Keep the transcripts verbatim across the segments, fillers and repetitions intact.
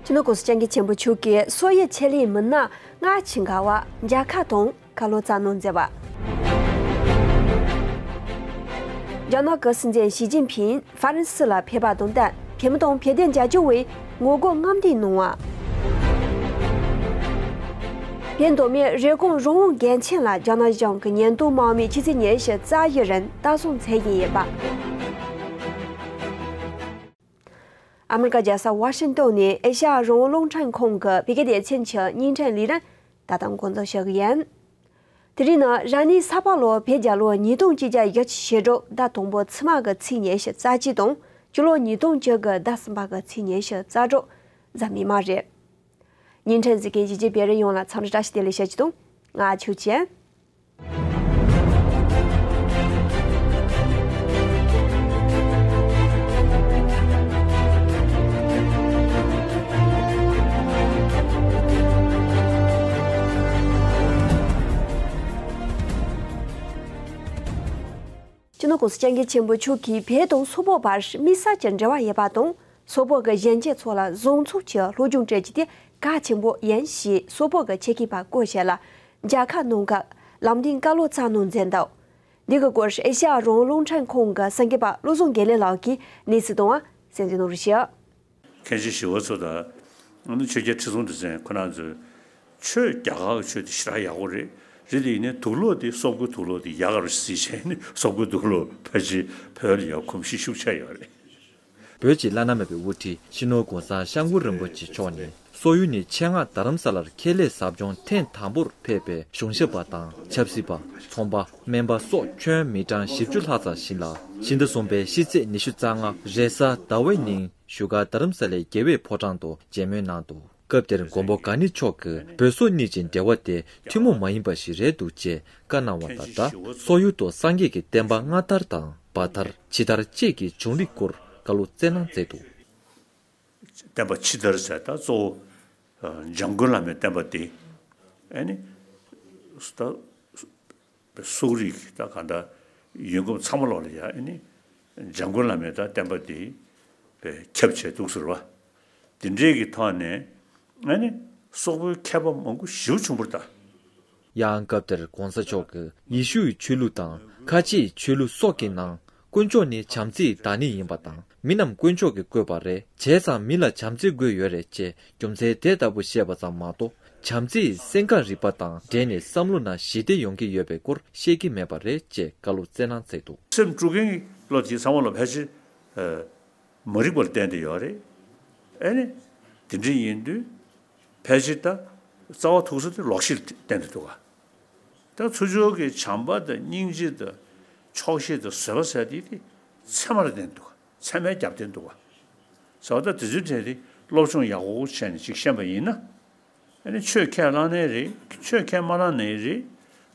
སྤྱི་ནོར་༸གོང་ས་༸སྐྱབས་མགོན་ཆེན་པོ་མཆོག་གིས་སོག་ཡུལ་ཆེད་ལས་མི་སྣ་ལྔ་ཕྱིན་ག་བ་མཇལ་ཁ་དང་བཀའ་སློབ་བསྩལ་གནང་མཛད་པ། རྒྱ་ནག་གི་སྲིད་འཛིན་ཞི་ཅིན་ཕིང་ཧྥ་རན་སི་ལ་ཕེབས་པ་དང་བསྟུན་བོད་མི་དང་བོད་དོན་རྒྱབ་སྐྱོར་བས་ངོ་རྒོལ་རྔམ་སྟོན་གནང་བ། བོད་མདོ་སྨད་རེབ་གོང་རོང་བོ་དགེ་ཆེན་ལ་རྒྱ་ནག་གཞུང་གི་ཉེན་རྟོག་དམག་མིས་ཕྱི་ཚེས་ཉི་ཤུ་རྩ་བཞི་རིང་ལྟ་སྲུང་བྱེད་ཀྱི་ཡོད་པ། ཨ་མི་རི་ཀ་རྒྱལ་ས་ཝ་ཤིང་ཏོན་ནས་ཨེ་ཤ་ཡ་རང་དབང་རླུང་འཕྲིན་ཁང་གི་བོད་སྐད་སྡེ་ཚན་གྱི་བརྙན་འཕྲིན་ལས་རིམ་ད་ལྟ་འགོ་འཛུགས་ཞུ་གི་ཡིན། དེ་རིང་ནི་ར་ནི་ས་ཕག་ལོ་བོད་རྒྱལ་ལོ་ཉིས་སྟོང་གཅིག་བརྒྱ་བཞི་བཅུ་ཞེ་དྲུག་ཟླ་དང་པོ་ཕྱི་མ་གི་ཚེས་ཉི་ཤུ་རྩ་གཅིག་དང་སྤྱི་ལོ་ཉིས་སྟོང་བཅུ་དགུ་ཟླ་གསུམ་པ་གི་ཚེས་ཉི་ཤུ་རྩ་དྲུག་གཟའ་མིག་དམར་རེད། བརྙན་འཕྲིན་གཟིགས་མཁན་གཞིས་བྱེས་བོད་རིགས་ཡོངས་ལ་འཚམས་འདྲི་བཀྲ་ཤིས་བདེ་ལེགས་ཞུ་རྒྱུ་དང་། ང་ཆོས་ཅན། སྤྱི་ནོར་༸གོང་ས་༸སྐྱབས་མགོན་ཆེན་པོ་མཆོག་གིས་བོད་དང་སོག་པོ་བར་དམིགས་བསལ་གྱི་འབྲེལ་བ་ཡོད་པ་དང་། སོག་པོ་གི་གཞོན་སྐྱེས་ཚོ་ལ་བཟང་ཕྱོགས་ཀྱི་སློབ་སྦྱོང་སྤྲད་རྒྱུ་དེ་གལ་ཆེན་པོ་ཡིན་ཞེས་སོག་པོ་གི་ཆེད་མཁས་པ་སྐོར་ཞིག་ལ་མཇལ་ཁ་གནང་སྐབས་ལམ་སྟོན་བཀའ་སློབ་བསྩལ་གནང་མཛད་འདུག་འདི་གི་སྐོར་ཨེ་ཤ་ཡ་རང་དབང་རླུང་འཕྲིན་ཁང་གི་གསར་འགོད་པ་བློ་བཟང་དགེ་ལེགས་ལགས་ཀྱིས་གནས་ཚུལ་བཏང་བ་གསན་གཟིགས་གནང་རོགས་ཞུ། མཁན་ཆེན་ཞི་བ་འཚོ་དང་། ཨ་ནི་ཆོས་རྒྱལ་ཁྲི་སྲོང་ལྡེ་བཙན་ཁོ་རང་ཚོས་ཆོས་རྒྱ་གར་གྱི་ཆོས་དེ་ཞེ་དྲག་ཡག་པོ་རེད། རེད་དེ་ཡིན་ནའི་དུག་སློག་དེ་སོག་པོའི་དུག་སློག་དེ་ཡག་ག་རེད་ཟེར་བྱས་ནས་སོག་པོའི་དུག་སློག་ཕལ་ཆེར་བོད་ལ་ཡང་གོམས་གཤིས་ཤུགས་ཆེ་ཡོད་རེད། བོད་ཀྱི་བླ་ན་མེད་པའི་དབུ་ཁྲིད་སྤྱི་ནོར་༸གོང་ས་༸སྐྱབས་མགོན་རིན་པོ་ཆེ་མཆོག་ནས་སོག་ཡུལ་ནས་ཆེད་མངགས་རྡ་རམ་ས་ལར་ཁྱད་ལས་ཟབ་སྦྱོང་ཐེངས་དང་པོར་ཕེབས་པའི་གཞུང་ཞབས་པ་དང་ཆབ་སྲིད་པ། ཚོང་པ། སྨན་པ་སོགས་ཁྱོན་མི་གྲངས་བཞི་བཅུ་ལྷག་ཙམ་ཞིག་ལ་ཕྱི་ཟླ་གསུམ་པའི་ཕྱི་ཚེས་ཉི་ཤུ་རྩ་ལྔ་རེས་གཟའ་ཟླ་བའི་ཉིན་བཞུགས་སྒར་རྡ་རམ་ས་ལའི་རྒྱལ་བའི་ཕོ་བྲང་དུ་མཇལ་མོལ་གནང་འདུག་སྐབས་དེར་མགོན་པོ་གང་ཉིད་མཆོག་གིས་བོད་སོག་གཉིས་ཀྱི་འབྲེལ་བ་དེ་ཐུན་མོང་མ་ཡིན་པ་ཞིག་རེད་འདུག་ཅེས་བཀའ་གནང་བ་དང་སྦྲགས། སོག་ཡུལ་དུ་སངས་རྒྱས་ཀྱི་བསྟན་པ་སྔ་དར་དང་བར་དར་ཕྱི་དར་བཅས་ཀྱི་བྱུང་རིམ་སྐོར་བཀའ་སློབ་སྩལ་གནང་མཛད་འདུག་བསྟན་པ་ཕྱི་དར་ཟེར་ད་གཙོ་བོ་འཇམ་མགོན་བླ་མའི་བསྟན་པ་དེ་ཨ་ནི་ད། སོག་རིགས་ད་གང་ལྟར་ཡུལ་གོམས་ཚང་མ་ལོག་ལ་ཡ་ཨ་ནི་འཇམ་མགོན་བླ་མའི་ད་བསྟན་པ་འདི་ཁྱབ་བྱས་འདུག་ཟེར་བ། དེ་འདྲའི་གི་ཐོག་ནས་ཨ་ནི་སོག་པོའི་མཁས་པ་མང་པོ་ཞེ་པོ་བྱུང་བ་རེད་ད། ཡང་སྐབས་དེར་གོང་ས་མཆོག་གིས་ཡེ་ཤུའི་ཆོས་ལུགས་དང་ཁ་ཆེའི་ཆོས་ལུགས་སོགས་ཀྱི་ནང་དཀོན་མཆོག་ནི་བྱམས་བརྩེའི་བདག་ཉིད་ཡིན་པ་དང་། མི་རྣམས་དཀོན་མཆོག་གིས་བཀོད་པ་རེད། བྱས་ཙང་མི་ལ་བྱམས་བརྩེ་དགོས་ཡོད་རེད་ཅེས་རྒྱུ་མཚན་དེ་ལྟ་བུ་བཤད་པ་ཙམ་མ་གཏོགས། བྱམས་བརྩེ་ཡི་སེམས་ཁམས་རིག་པ་དང་འབྲེལ་ནས་བསམ་བློ་ནང་ཞི་བདེ་ཡོང་གི་ཡོད་པའི་སྐོར་བཤད་ཀྱི་མེད་པ་རེད་ཅེས་བཀའ་སློབ་སྩལ་གནང་མཛད་འདུག་སེམས་དཀྲུག་མཁན་གྱི་བློ་དེ་ཚང་མ་ལ་ཕལ་ཆེར་མ་རིག་པར་བརྟེན་ཏེ་ཡོད་རེད། ཨེ་ནི། དེ་འདྲ་ཡིན་དུས། ཕལ་ཆེར་ད་རྩ་བ་ཐུག་ས་དེ་ལོག་ཤེས་ལ་བརྟེན་ཏེ་འདུག་ག་ད་ཚུར་ཕྱོགས་ཀྱི་བྱམས་པ་དང་སྙིང་རྗེ་དང་ཆོག་ཤེས་དང་བཟོད་པ་ཟེར་དེ་དེ་ཚད་མ་ལ་བརྟེན་འདུག་ག་ཚད་མའི་རྒྱབ་རྟེན་འདུག་ག་ཟེར་བ་ད་དེ་ཚོའི་གྲས་དེ་སློབ་སྦྱོང་ཡག་པོ་བྱས་ནས་ཅིག་ཤེས་པ་ཡིན་ན། ཨ་ནི་ཆོས་ཁས་བླངས་ནའི་རེད། ཆོས་ཁས་མ་བླངས་ནའི་རེད།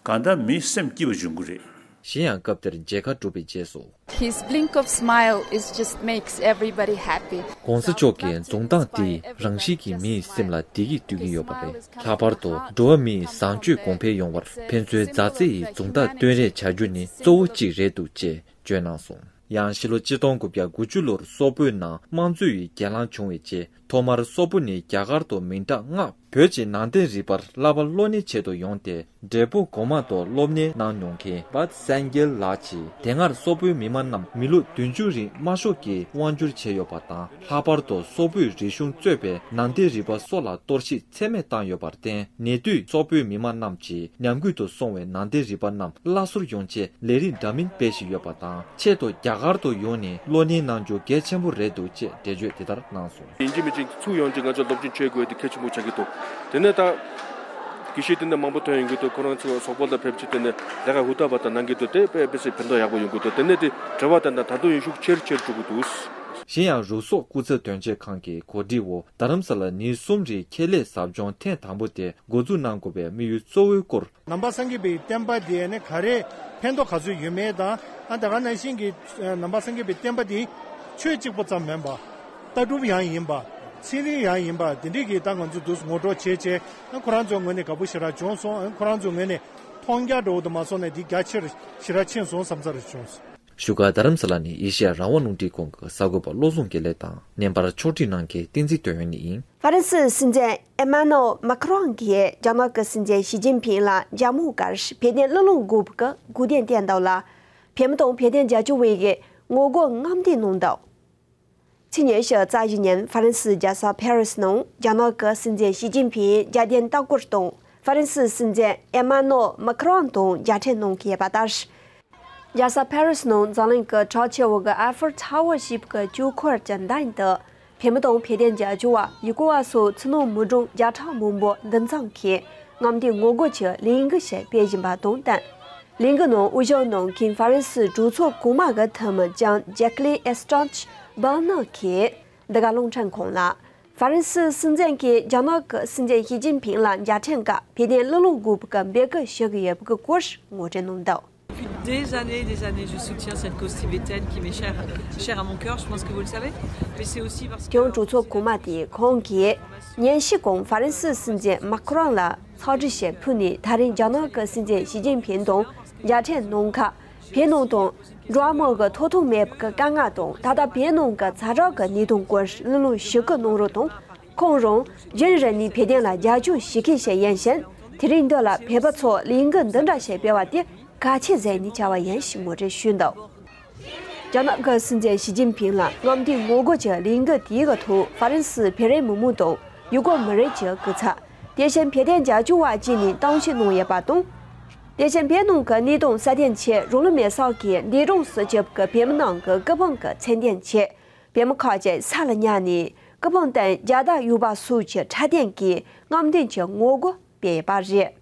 གང་ལྟར་མིའི་སེམས་སྐྱིད་པ་འབྱུང་གི་རེད། གཞན་ཡང་སྐབས་དེར་མཇལ་ཁ་གྲུབ་པའི་རྗེས་སུ། His blink of smile is just makes everybody happy. གོང་ས་མཆོག་གི་མཛུངས་མདངས་དེས་རང་བཞིན་གྱིས་མིའི་སེམས་ལ་བདེ་སྐྱིད་སྟེར་གྱི་ཡོད་པ་རེད། ལྷག་པར་དུ་འགྲོ་བ་མིའི་བཟང་སྤྱོད་གོང་འཕེལ་ཡོང་བར་ཕན་ཚུན་མཛའ་བརྩེ་ཡི་མཛུངས་མདངས་སྟོན་རེས་བྱ་རྒྱུ་ནི་གཙོ་བོ་གཅིག་རེད་འདུག་ཅེས་བརྗོད་གནང་སོང་། ཡང་ཕྱི་ལོ་ཆིག་སྟོང་དགུ་བརྒྱ་དགུ་བཅུ་ལོར་སོག་པོའི་ནང་དམངས་གཙོ་ཡི་གྱེན་ལངས་བྱུང་བའི་རྗེས། ཐོག་མར་སོག་པོ་ནས་རྒྱ་གར་དུ་མིང་གྲགས་མངགས། བོད་ཀྱི་ནང་བསྟན་རིག་པར་བསླབ་པ་སློབ་གཉེར་ཆེད་དུ་ཡོང་སྟེ། འབྲས་སྤུངས་སྒོ་མང་དུ་སློབ་གཉེར་གནང་མྱོང་མཁན་བཱད་སན་གྱལ་ལགས་ཀྱིས། དེ་སྔར་སོག་པོའི་མི་མང་རྣམས་མི་ལོ་བདུན་ཅུ་རིང་དམར་ཤོག་གིས་དབང་བསྒྱུར་བྱས་ཡོད་པ་དང་། ལྷག་པར་དུ་སོག་པོའི་རིག་གཞུང་གཙོས་པའི་ནང་བསྟན་རིག་པ་སོགས་ལ་གཏོར་བཤིག་ཚད་མེད་བཏང་ཡོད་པར་བརྟེན། ཉེ་དུས་སོག་པོའི་མི་མང་རྣམས་ཀྱིས་ཉམས་རྒུད་དུ་སོང་བའི་ནང་བསྟན་རིག་པ་རྣམས་སླར་གསོར་ཡོང་ཆེད་ལས་རིམ་འདྲ་མིན་སྤེལ་བཞིན་ཡོད་པ་དང་། ཆེད་དུ་རྒྱ་གར་དུ་ཡོང་ནས་སློབ་གཉེར་གནང་རྒྱུ་གལ་ཆེན་པོ་རེད་འདུག་ཅེས་འགྲེལ་བརྗོད་དེ་ལྟར་གནང་སོང་། ཡིན་གཅིག་མིན་གཅིག་ཚུར་ཡོང་རྗེས་ང་ཚོ་སློབ་སྦྱོང་བྱེད་དགོས་དེ་གལ་ཆེན་པོ་ཆགས་ཀྱི་འདུག་དེ་ནས་ད་དགེ་བཤེས་དེ་འདྲ་མང་པོ་ཐོན་ཡོང་གི་འདུག་ཁོ་རང་ཚོ་སོག་པོ་ལ་ཕེབས་བྱས་དེ་ནས་ལས་ཀ་ཧུར་ཐག་པ་དང་གནང་གི་འདུག་དེ་དཔེ་དཔེ་སྲིད་ཕན་ཐོགས་ཡག་པོ་ཡོང་གི་འདུག་དེ་ནས་དེ་དྲི་བ་དང་ད་དུང་ཡུན་ཤུགས་ཆེར་ཆེར་འགྲོ་གི་འདུག་གཞན་ཡང་རུ་སོག་སྐུ་ཚབ་དོན་གཅོད་ཁང་གི་གོ་སྒྲིག་འོག་རྡ་རམ་ས་ལ་ཉིན་གསུམ་རིང་ཁྱད་ལས་ཟབ་སྦྱོང་ཐེངས་དང་པོ་དེ་འགོ་འཛུགས་གནང་དགོས་པའི་དམིགས་ཡུལ་གཙོ་བོའི་སྐོར། ནང་པ་སངས་རྒྱས་པའི་བསྟན་པ་འདི་ནི་ག་རེ་ཕན་ཐོགས་ག་ཚོད་ཡོད་མེད་དང་། ཨ་ད་ག་ནང་བཞིན་གྱི་ནང་པ་སངས་རྒྱས་པའི་བསྟན་པ་འདི་ཆོས་གཅིག་པོ་ཙམ་མིན་པ། ལྟ་གྲུབ་ཡང་ཡིན་པ། ཚན་རིག་ཡང་ཡིན་པ། འདི་འདྲའི་གི་ད་ང་ཚོ་འདུག་ངོ་སྤྲོད་བྱས་བྱས། ཨ་ཁོ་རང་ཚོའི་ངོས་ནས་དགའ་པོ་ཞེ་དྲག་བྱུང་སོང་། ཨ་ཁོ་རང་ཚོའི་ངོས་ནས་མཐོང་རྒྱ་འདྲ་བོ་དུ་མ་སོང་ནས་འདི་རྒྱ་ཆེར་ཞེ་དྲག་ཕྱིན་སོང་བསམ་ཚར་བྱུང་སོང་། བཞུགས་སྒར་རྡ་རམ་ས་ལ་ནས་ཨེ་ཤེ་ཡ་རང་དབང་རླུང་འཕྲིན་ཁང་གི་གསར་འགོད་པ་བློ་བཟང་དགེ་ལེགས་དང་། བརྙན་པར་ཕྱོགས་སྒྲིག་གནང་མཁན་བསྟན་འཛིན་དོན་ཡོད་ནས་ཡིན། ཧྥ་རན་སིའི་སྲིད་འཛིན་ཨེ་མ་ནུ་ཨེལ་མཱ་ཁི་རོང་གིས་རྒྱ་ནག་གི་སྲིད་འཛིན་ཞི་ཅིན་ཕིང་ལ་རྒྱ་མོ་སྒར་བོད་དོན་སླར་གླེང་དགོས་པའི་སྐུ་དེབ་བསྟན་འདུག་ལ། བོད་མི་དང་བོད་དོན་རྒྱབ་སྐྱོར་བ་གིས་ངོ་རྒོལ་རྔམ་སྟོན་གནང་འདུག་ཚེས་ཉི་ཤུ་རྩ་བཞི་ཉིན་ཧྥ་རན་སིའི་རྒྱལ་ས་ཕ་རི་སི་ནང་རྒྱ་ནག་གི་སྲིད་འཛིན་ཞི་ཅིན་ཕིང་རྒྱལ་དོན་ལྟ་སྐོར་དང་། ཧྥ་རན་སིའི་སྲིད་འཛིན་ཨེ་མ་ནུ་ཨེལ་མཱ་ཁི་རོང་དང་མཇལ་འཕྲད་གནང་གི་ཡོད་པ་ལྟར། རྒྱལ་ས་ཕ་རི་སི་ནང་འཛམ་གླིང་གི་གྲགས་ཆེ་བའི་ཨ་ཧྥེལ་ཊ་ཝར་ཞེས་པའི་སྤྱི་འཁོར་གྱི་མདུན་དུ། བོད་མི་དང་བོད་དོན་རྒྱབ་སྐྱོར་བ། ཡུལ་སྐོར་བ་སོགས་ཕྱི་ནང་མི་གྲངས་བརྒྱ་ཕྲག་མང་པོ་འདུ་འཛོམས་ཀྱིས་རྔམ་སྟོན་ངོ་རྒོལ་གྱི་ལས་འགུལ་ཞིག་སྤེལ་བཞིན་པ་དང་བསྟུན། ལས་འགུལ་ནང་དབུ་བཞུགས་གནང་མཁན་ཧྥ་རན་སིའི་གྲོས་ཚོགས་གོང་མ་གི་འཐུས་མི་ལྕམ་ཇེ་ཀི་ལིན་ཨེ་སི་ཊོན་བྷར་ནར་གྱིས་འདི་ག་རླུང་འཕྲིན་ཁང་ལ། ཧྥ་རན་སིའི་སྲིད་འཛིན་གྱིས་རྒྱ་ནག་གི་སྲིད་འཛིན་ཞི་ཅིན་ཕིང་ལ་མཇལ་འཕྲད་སྐབས་བོད་དོན་སླར་གླེང་དགོས་པའི་འབོད་སྐུལ་ཞུ་གི་ཡོད་པའི་སྐོར་ངོ་སྤྲོད་གནང་འདུག Depuis des années, des années, je soutiens cette cause tibétaine qui m'est chère, chère à mon cœur, je pense que vous le savez. Mais c'est aussi parce que ཀྱང་གྲོས་ཚོགས་གོང་མ་དེས་ཁོང་གིས་ཉིན་ཤས་གོང་ཧྥ་རན་སིའི་སྲིད་འཛིན་མཱ་ཁི་རོང་ལ་ཚོགས་འདུ་ཞིག་ཕུལ་ནས། ད་རིང་རྒྱ་ནག་གི་སྲིད་འཛིན་ཞི་ཅིན་ཕིང་དང་མཇལ་འཕྲད་གནང་སྐབས། བོད་ནང་དུ་འགྲོ་བ་མིའི་ཐོབ་ཐང་མེད་པའི་དཀའ་ངལ་དང་། ད་ལྟ་བོད་ནང་གི་ཛ་དྲག་གི་གནད་དོན་སྐོར་གླེང་སློང་ཞུ་གི་གནང་རོགས་དང་། ཁོང་རང་རྒྱུན་རིང་ནས་བོད་དོན་ལ་རྒྱབ་སྐྱོར་བྱེད་མཁན་ཞིག་ཡིན་ཞིང་། དེ་རིང་འདི་ལ་བོད་པ་ཚོས་ལས་འགུལ་འདི་འདྲ་ཞིག་སྤེལ་བ་དེ་གལ་ཆེ་ཟེར་ནས་བྱ་བ་ཡིན་ཞེས་ངོ་སྤྲོད་ཞུས་འདུག་རྒྱ་ནག་གི་སྲིད་འཛིན་ཞི་ཅིན་ཕིང་ལ་རྔམ་སྟོན་ངོ་རྒོལ་གྱི་ལས་འགུལ་དེའི་ཐོག་ཧྥ་རན་སིའི་བོད་རིགས་མི་མང་དང་ཡུལ་སྐོར་མི་རིགས་ཀྱི་སྐུ་ཚབ། དེ་བཞིན་བོད་དོན་རྒྱབ་སྐྱོར་བ་བཅས་ནས་གཏམ་བཤད་གནང་ཡོད་པ་དང་། དེ་བཞིན་བོད་ནང་གི་གནད་དོན་སྲ་བརྟན་ཆེད་རང་ལུས་མེར་སྲེག་གིས་འདས་གྲོངས་སུ་གྱུར་པའི་བོད་མི་རྣམས་ཀྱི་སྐུ་ཕུང་གི་མཚན་ལྡན་ཆེད། བོད་མི་ཁག་ཅིག་ས་ལ་ཉལ་ནས་སྐུ་ཕུང་སྟེང་རྒྱལ་དར་གཡོགས་པ་སོགས་ཀྱི་འཕྲོད་བསྟེན་གྱི་རྔམ་སྟོན་གྱི་ངོ་རྒོལ་སྤེལ་ཡོད་པ་རེད།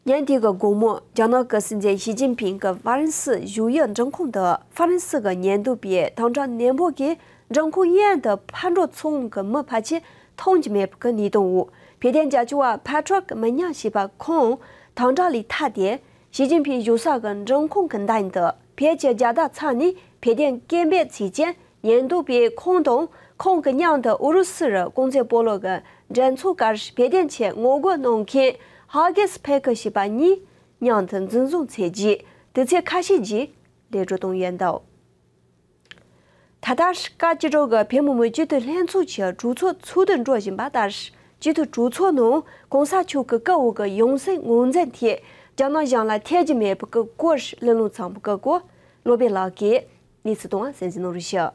ཉིན་དེ་གི་དགོང་མོ་རྒྱ་ནག་གི་སྲིད་འཛིན་ཞི་ཅིན་ཕིང་གི་ཧྥ་རན་སི་བཞུགས་ཡུལ་མགྲོན་ཁང་དུ་ཧྥ་རན་སི་གི་ཉེན་རྟོག་པས་དམ་དྲག་ནན་པོ་གིས་མགྲོན་ཁང་གཡས་དུ་ཕར་འགྲོ་ཚུར་འོང་གི་མི་ཕལ་ཆེར་མཐོང་རྒྱུ་མེད་པའི་གནས་སྟངས་འོག་བོད་དོན་རྒྱབ་སྐྱོར་བ་ཕ་ཊི་རི་ཀི་མི་ཉག་ཞེས་པ་ཁོང་དམ་དྲག་ལས་ཐར་ཏེ། ཞི་ཅིན་ཕིང་བཞུགས་ས་གི་མགྲོན་ཁང་གི་མདུན་དུ་བོད་ཀྱི་རྒྱལ་དར་འཚོགས་ནས་བོད་དོན་སྐད་འབོད་བྱས་རྐྱེན། ཉེན་རྟོག་པས་ཁོང་དང་ཁོང་གི་མཉམ་དུ་ཨུ་རུ་སུ་རུ་ཀོང་ཙེ་སྤོ་ལོ་གི་མགྲོན་ཚོགས་ཀར་བོད་དོན་ཆེད་ངོ་རྒོལ་གནང་མཁན་ཧ་གེ་སི་ཕེ་ཁི་ཞེས་པ་གཉིས་མཉམ་དུ་འཛིན་བཟུང་བྱས་རྗེས། དུས་ཚོད་ཁ་ཤས་རྗེས་གློད་བཀྲོལ་བཏང་ཡོད་འདུག་ད་ལྟ་བཀའ་སྤྱི་ཁྲོད་ཀྱི་བོད་མི་མང་སྤྱི་འཐུས་ལྷན་ཚོགས་ཀྱི་གྲོས་ཚོགས་ཚོགས་དུས་འགྲོ་བཞིན་པ་ལྟར། སྤྱི་འཐུས་གྲོས་ཚོགས་ནང་གོང་ས་མཆོག་གི་སྐུ་འོག་གི་ཡང་སྲིད་ངོས་འཛིན་ཐད་རྒྱ་ནག་གཞུང་ལ་ཐེ་གི་མེད་པའི་སྐོར་གླེང་སློང་ཚོགས་པའི་སྐོར་བློ་བདེ་ལགས་ཀྱིས་གནས་ཚུལ་དང་གསན་གཟིགས་གནང་རོགས་ཞུ།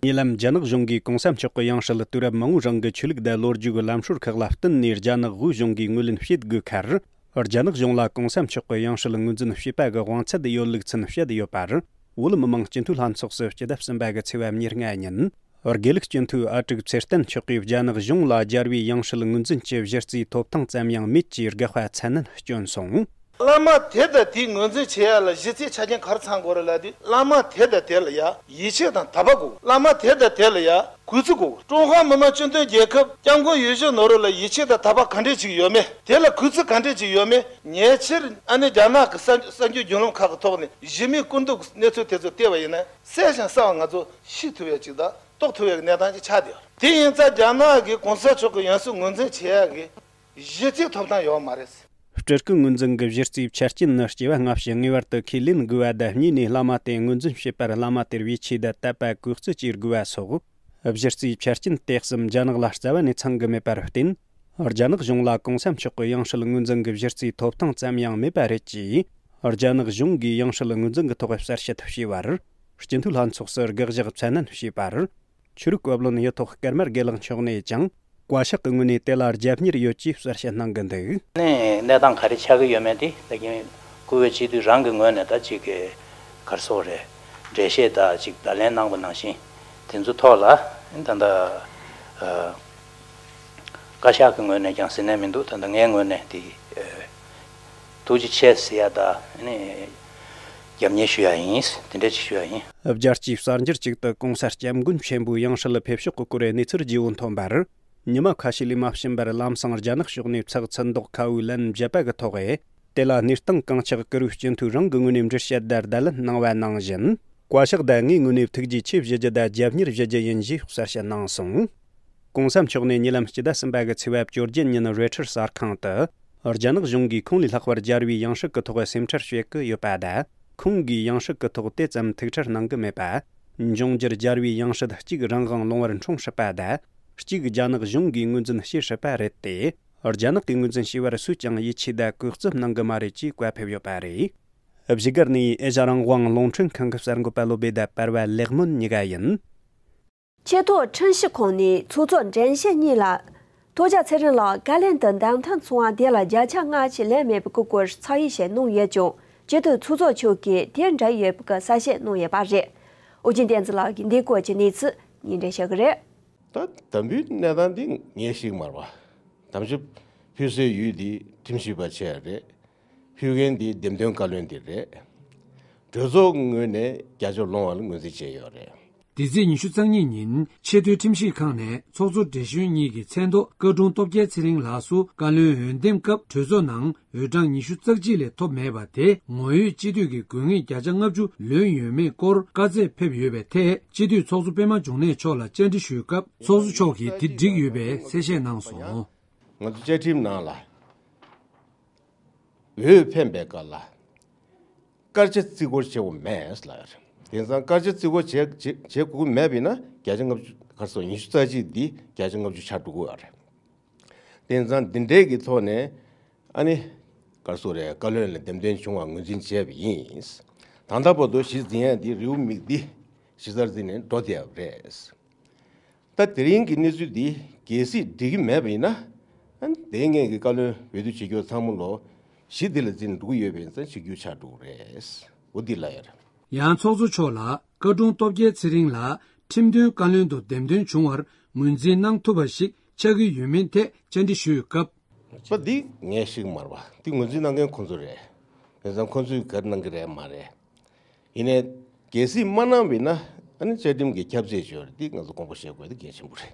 ཉེ་ལམ་རྒྱ་ནག་གཞུང་གིས་གོང་ས་མཆོག་གི་ཡང་སྲིད་དུས་རབས་མང་པོའི་རིང་གི་ཆོས་ལུགས་དང་ལོ་རྒྱུས་ཀྱི་ལམ་སྲོལ་ཁག་ལ་བསྟུན་ནས་རྒྱ་ནག་དབུས་གཞུང་གིས་ངོས་ལེན་བྱེད་དགོས་ཁར། རྒྱ་ནག་གཞུང་ལ་གོང་ས་མཆོག་གི་ཡང་སྲིད་ངོས་འཛིན་བྱས་པ་གི་དབང་ཚད་ཡོད་ལུགས་མཚན་བཤད་ཡོད་པར། བོད་མི་མང་སྤྱི་འཐུས་ལྷན་ཚོགས་སུ་སྤྱི་ཟླ་གསུམ་པ་གི་ཚེས་པ་ཉེར་ལྔ་ཉིན། དགེ་ལུགས་སྤྱི་འཐུས་ཨ་དཀྲུག་ཚེ་བརྟན་མཆོག་གིས་རྒྱ་ནག་གཞུང་ལ་རྒྱལ་བའི་ཡང་སྲིད་ངོས་འཛིན་གྱི་གཞི་རྩའི་ཐོབ་ཐང་ཙམ་ཡང་མེད་ཅེས་དགག་པ་ཚད་ནན་བསྐྱོན་སོང་། བླ་མ་དེ་དང་དེའི་ངོས་འཛིན་བྱེད་ཡ་ལ་གཞི་རྩའི་ཆ་རྐྱེན་ག་རེ་ཚང་དགོས་རེད་ལབ་དུས། བླ་མ་དེ་དང་དེ་ལ་ཡ་ཡིད་ཆེས་དང་དད་པ་དགོས། བླ་མ་དེ་དང་དེ་ལ་ཡ་གུས་བརྩི་དགོས། ཀྲུང་ཧྭ་མི་དམངས་སྤྱི་མཐུན་རྒྱལ་ཁབ་སྐྱབས་མགོན་ཡིད་བཞིན་ནོར་བུ་ལ་ཡིད་ཆེས་དང་དད་པ་ག་འདྲས་ཅིག་ཡོད་མེད། དེ་ལ་གུས་བརྩི་ག་འདྲས་ཅིག་ཡོད་མེད། ཉེ་ཆར་ཨ་ནི་རྒྱ་ནག་གི་གསར་གསར་འགྱུར་བརྒྱུད་ལམ་ཁག་གི་ཐོག་ནས་གཞི་མེད་སྐུ་མདུན་གྱི་གནས་ཚུལ་དེ་ཚོ་བལྟས་པ་ཡིན་ན། གསལ་ཞིང་གསལ་བ་ང་ཚོ་ཤེས་ཐུབ་ཡ་ཅིག་དང་རྟོགས་ཐུབ་ཡ་གི་གནས་སྟངས་ཅིག་ཆགས་བསྡད་ཡོད་རེད། དེ་ཡིན་ཙང་རྒྱ་ནག་གིས་གོང་ས་མཆོག་གི་ཡང་སྲིད་ངོས་འཛིན་བྱེད་ཡ་གི་གཞི་རྩའི་ཐོབ་ཐང་ཡོད་མ་རེད། སྤྲུལ་སྐུ་ངོས་འཛིན་གྱི་གཞི་རྩའི་ཆ་རྐྱེན་ནི། སྐྱེ་བ་སྔ་ཕྱི་ངེས་པར་དུ་ཁས་ལེན་དགོས་པ་དང་། གཉིས་ནས་བླ་མ་དེ་ངོས་འཛིན་བྱེད་པར་བླ་མ་དེར་ཡིད་ཆེས་དང་དད་པ་གུས་བརྩི་བྱེད་དགོས་པ་སོགས། གཞི་རྩའི་ཆ་རྐྱེན་དེ་གསུམ་རྒྱ་ནག་ལ་རྩ་བ་ནས་ཚང་གི་མེད་པར་བརྟེན། རྒྱ་ནག་གཞུང་ལ་གོང་ས་མཆོག་གི་ཡང་སྲིད་ངོས་འཛིན་གྱི་གཞི་རྩའི་ཐོབ་ཐང་ཙམ་ཡང་མེད་པ་རེད་ཅེས། རྒྱ་ནག་གཞུང་གིས་ཡང་སྲིད་ངོས་འཛིན་གྱི་ཐོག་གསལ་བཤད་བྱས་པར། སྤྱི་འཐུས་ལྷན་ཚོགས་སུ་དགག་བཞག་ཚད་ནན་བྱས་པར། ཆོས་རིག་བཀའ་བློན་ཡིད་ཐོག་ཀརྨ་དགེ་ལེགས་མཆོག་ནས་ཀྱང་། བཀའ་ཤག་གི་ངོས་ནས་དེ་ལ་རྒྱབ་གཉེར་ཡོད་ཅེས་གསལ་བཤད་གནང་གི་འདུག་ནས་གནས་སྟངས་ག་རེ་ཆགས་ཀྱི་ཡོད་མེད་དེ། ད་གིན་སྐུ་ངོ་སྤྱི་འཐུས་རང་གི་ངོས་ནས་ད་ཅིག་གི་ག་རེ་ཟེར་དགོས་རེད། འགྲེལ་བཤད་དང་ཅིག་བརྡ་ལན་གནང་བ་ནང་བཞིན། དེ་ཚོ་ཐོག་ལ་ད་ལྟ་བཀའ་ཤག་གི་ངོས་ནས་ཀྱང་ཟེར་ནས་མི་འདུག་ད་ལྟ་ངའི་ངོས་ནས་དེ་ཐུགས་རྗེ་ཆེ་ཟེར་ཡ་དང་། ནས་རྒྱབ་གཉེར་ཞུ་ཡ་ཡིན། དེ་འདྲ་ཅིག་ཞུ་ཡ་ཡིན། རྒྱལ་སྤྱིའི་གསར་འགྱུར་ཅིག་ཏུ་གོང་ས་སྐྱབས་མགོན་ཆེན་པོའི་ཡང་སྲིད་ཕེབས་ཕྱོགས་ཀྱི་སྐོར་གནས་ཚུལ་ལྗིད་པོ་ཐོན་པར། ཉི་མ་ཁ་ཤས་ལས་མ་ཕྱིན་པར་ལམ་སང་རྒྱ་ནག་ཕྱོགས་ནས་ཚགས་ཚུད་མདོག་ཁ་པོའི་ལན་བརྒྱབ་པ་གི་ཐོག་ཨེ། དེ་ལ་གནས་སྟངས་གང་ཆགས་ཀུ་རུའི་སྤྱི་འཐུས་རང་གི་ངོས་ནས་འགྲེལ་བཤད་དང་བརྡ་ལན་གནང་བ་ནང་བཞིན། བཀའ་ཤག་དང་ངའི་ངོས་ནས་ཐུགས་རྗེ་ཆེ་ཞུ་རྒྱུ་དང་རྒྱབ་གཉེར་ཞུ་རྒྱུ་ཡིན་ཞེས་གསལ་བཤད་གནང་སོང་། གོང་ས་མཆོག་ནས་ཉེ་ལམ་སྤྱི་ཟླ་གསུམ་པ་གི་ཚེས་པ་བཅོ་བརྒྱད་ཉིན་རོའི་ཊར་གསར་ཁང་དུ། རྒྱ་ནག་གཞུང་གིས་ཁོང་ལས་ལྷག་པར་རྒྱལ་བའི་ཡང་སྲིད་ཀྱི་ཐོག་སེམས་ཁྲལ་བྱེད་ཀྱི་ཡོད་པ་དང་། ཁོང་གིས་ཡང་སྲིད་ཀྱི་ཐོག་དེ་ཙམ་ཐུགས་ཁྲལ་གནང་གི་མེད་པ། འབྱུང་འགྱུར་རྒྱལ་བའི་ཡང་སྲིད་གཅིག་རང་དབང་ལུང་བར་འཁྲུངས་སྲིད་པ་དང་། གཅིག་རྒྱ་ནག་གཞུང་གིས་ངོས་འཛིན་བྱེད་སྲིད་པ་རེད་དེ། རྒྱ་ནག་གིས་ངོས་འཛིན་བྱས་པར་སུས་ཀྱང་ཡིད་ཆེས་དང་གུས་བརྩི་གནང་གི་མ་རེད་ཅེས་བཀའ་ཕེབས་ཡོད་པ་རེད། བཞུགས་སྒར་ནས་ཨེ་ཤ་རང་དབང་རླུང་འཕྲིན་ཁང་གི་གསར་འགོད་པ་བློ་བྷེ་དང་པར་བ་ལེགས་སྨོན་གཉིས་ཀ་ཡིན། ཆེས་མཐོའི་ཁྲིམས་ཞིབ་ཁང་ནས་ཚོགས་གཙོ་དྲན་ཤེས་གཉིས་ལ། ཐོགས་རྒྱ་ཚེ་རིང་ལགས་བཀའ་ལན་དུ་འདེམས་ཐོན་སོང་བ་དེ་ལ་བརྒྱ་ཆ་ལྔ་བཅུ་ལེན་མེད་པའི་སྐོར་ཚགས་ཡིག་ཞིག་གནང་ཡོད་ཀྱང་། སྤྱི་འཐུས་ཚོགས་གཙོ་མཆོག་གིས་དེ་འདྲ་ཡོད་པའི་གསལ་བཤད་གནང་ཡོད་པ་རེད། ཨོ་རྒྱན་བསྟན་འཛིན་ལགས་ཀྱིས་འདིའི་སྐོར་གྱི་གནས་ཚུལ་སྙན་སྒྲོན་ཞུ་གི་རེད། ད་དམ་འབུལ་གནས་སྟངས་འདི་ངས་ཤེས་ཀྱི་མ་རེད་པ། དམ་ཞིབ་ཕུལ་སའི་ཡུལ་འདི་ཁྲིམས་ཞིབ་པ་བྱས་རེད། ཕུལ་མཁན་འདི་འདེམས་ཐོན་བཀའ་བློན་འདི་རེད། གྲོས་ཚོགས་ངོས་ནས་བརྒྱ་ཆ་ལོངས་པ་ལ་ངོས་འཛིན་བྱས་ཡོད་རེད། འདི་ཚེས་ཉི་ཤུ་རྩ་གཉིས་ཉིན་ཆེས་མཐོའི་ཁྲིམས་ཞིབ་ཁང་ནས་ཚོགས་གཙོ་བགྲེས་གཞོན་གཉིས་ཀྱི་མཚན་ཐོག་བཀའ་དྲུང་སྟོབས་རྒྱལ་ཚེ་རིང་ལགས་སུ་བཀའ་བློན་འོས་འདེམས་སྐབས་གྲོས་ཚོགས་ནང་འོས་གྲངས་ཉི་ཤུ་རྩ་གཅིག་ལས་ཐོབ་མེད་པ་དེ་ངོ་ཡོད་སྤྱི་འཐུས་ཀྱི་དགོས་ངེས་བརྒྱ་ཆ་ལྔ་བཅུ་ལོན་ཡོད་མེད་སྐོར་བཀའ་སྩལ་ཕེབས་ཡོད་པའི་ཐད་སྤྱི་འཐུས་ཚོགས་གཙོ་པད་མ་འབྱུང་གནས་མཆོག་ལ་བཅར་འདྲི་ཞུས་སྐབས་ཚོགས་གཙོ་མཆོག་གིས་དེ་འགྲིག་ཡོད་པའི་གསལ་བཤད་གནང་སོང་། ང་ཚོ་བཅའ་ཁྲིམས་ནང་ལ། འོས་འཕེན་པའི་སྐབས་ལ། སྐར་ཆ་བརྩི་བཀུར་བྱེད་དགོས་མེད་ལབ་ཡོད་རེད། དེང་སང་སྐར་ཆ་བརྩི་བཀུར་བྱེད་བྱེད་བྱེད་དགོས་ཀྱི་མེད་པ་ཡིན་ན་བརྒྱ་ཆ་ལྔ་བཅུ་ག་རེ་ཟེར་ཉི་ཤུ་རྩ་གཅིག་འདི་བརྒྱ་ཆ་ལྔ་བཅུ་ཆགས་འགྲོ་གི་ཡོད་རེད། དེང་སང་འདི་འདྲའི་གི་ཐོག་ནས་ཨ་ནི་ག་རེ་ཟེར་རེད། བཀའ་བློན་ལ་འདེམས་ཐོན་བྱུང་བ་ངོས་འཛིན་བྱས་པ་ཡིན། ད་ལྟ་བར་དུ་གཞི་འཛིན་ཡ་འདི་རེའུ་མིག་འདི་གཞི་རྩར་འཛིན་ནས་འགྲོ་བསྡད་ཡོད་རེད། ད་དེ་རིང་གི་གནས་ཚུལ་འདི་གལ་སྲིད་འགྲིག་གི་མེད་པ་ཡིན་ན། ཨ་ནི་དེ་སྔོན་གྱི་བཀའ་བློན་འོས་བསྡུ་བྱེད་རྒྱུ་ཚང་མ་ལོ་གཞི་འདི་ལ་འཛིན་འགྲོ་གི་ཡོད་པ་ཡིན་ཙང་བྱེད་རྒྱུ་ཆགས་འགྲོ་གི་རེད། འོ་འདི་ལ་ཡོད་རེད། ཡང་ཚོགས་གཙོ་མཆོག་ལ་བཀའ་དྲུང་སྟོབས་རྒྱལ་ཚེ་རིང་ལ་ཁྲིམས་དོན་བཀའ་བློན་དུ་འདེམས་ཐོན་བྱུང་བར་ངོས་འཛིན་གནང་ཐུབ་པ་ཞིག་ཆགས་ཀྱི་ཡོད་མིན་ཐད་བཅར་འདྲི་ཞུས་སྐབས། པ་འདི་ངས་ཤེས་ཀྱི་མ་རེད་པ། འདི་ངོས་འཛིན་གནང་མཁན་ཁོང་ཚོ་རེད། དེང་སང་ཁོང་ཚོས་ག་རེ་གནང་གི་རེད་མ་རེད། ཡིན་ནའི་གལ་སྲིད་མ་གནང་བ་ཡིན་ན་ཨ་ནི་བཅའ་ཁྲིམས་ཀྱི་ཁྱབ་ཚད་ཅིག་ཡོད་རེད། འདི་ང་ཚོ་དགོངས་པ་བཞེས་དགོས་དེ་གལ་ཆེན་པོ་རེད།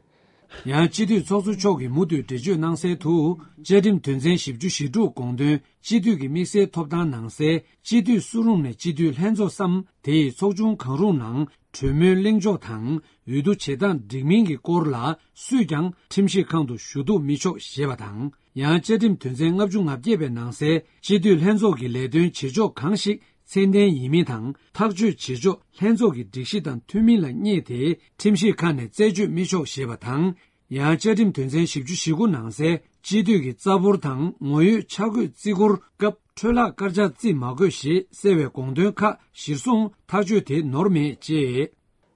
ཡང་སྤྱི་འཐུས་ཚོགས་གཙོ་མཆོག་གིས་མུ་མཐུད་འགྲེལ་བརྗོད་གནང་གསལ་དུ། བཅའ་ཁྲིམས་དོན་ཚན་བཞི་བཅུ་ཞེ་དྲུག་དགོངས་དོན་སྤྱི་འཐུས་ཀྱི་དམིགས་བསལ་ཐོབ་ཐང་ནང་གསལ་སྤྱི་འཐུས་སུ་རུང་ནས་སྤྱི་འཐུས་ལྷན་ཚོགས་སམ་དེ་ཡི་ཚོགས་ཆུང་གང་རུང་ནང་གྲོས་མོལ་གླེང་ཕྱོགས་དང་འོས་བསྡུ་བྱེད་སྟངས་འགྲིག་མིན་གྱི་སྐོར་ལ་སུས་ཀྱང་ཁྲིམས་ཞིབ་ཁང་དུ་ཞུ་གཏུག་མི་ཆོག་ཞེས་པ་དང་། ཡང་བཅའ་ཁྲིམས་དོན་ཚན་ལྔ་བཅུ་ང་བརྒྱད་པའི་ནང་གསལ་སྤྱི་འཐུས་ལྷན་ཚོགས་ཀྱི་ལས་དོན་བྱེད་ཕྱོགས་གང་ཞིག་ཚད་ལྡན་ཡིན་མིན་དང་ཐག་གཅོད་བྱེད་ཕྱོགས་ལྷན་ཚོགས་ཀྱི་སྒྲིག་གཞི་དང་མཐུན་མིན་ལ་བསྙད་དེ་ཁྲིམས་ཞིབ་ཁང་ནས་རྩད་གཅོད་མི་ཆོག་ཞེས་པ་དང་། ཡང་བཅའ་ཁྲིམས་དོན་ཚན་བཞི་བཅུ་ཞེ་དགུ་ནང་གསལ་སྤྱི་འཐུས་ཀྱི་རྩ་འབོར་དང་ངོ་ཡོད་ཆ་བགོས་བརྩི་བཀུར་སྐབས་འཕྲོས་བརླག་སྐར་ཆ་བརྩི་མ་དགོས་ཞེས་གསལ་བའི་དགོངས་དོན་ཁག་གཞིར་བཟུང་ཐག་གཅོད་དེ་ནོར་མེད་ཅེས།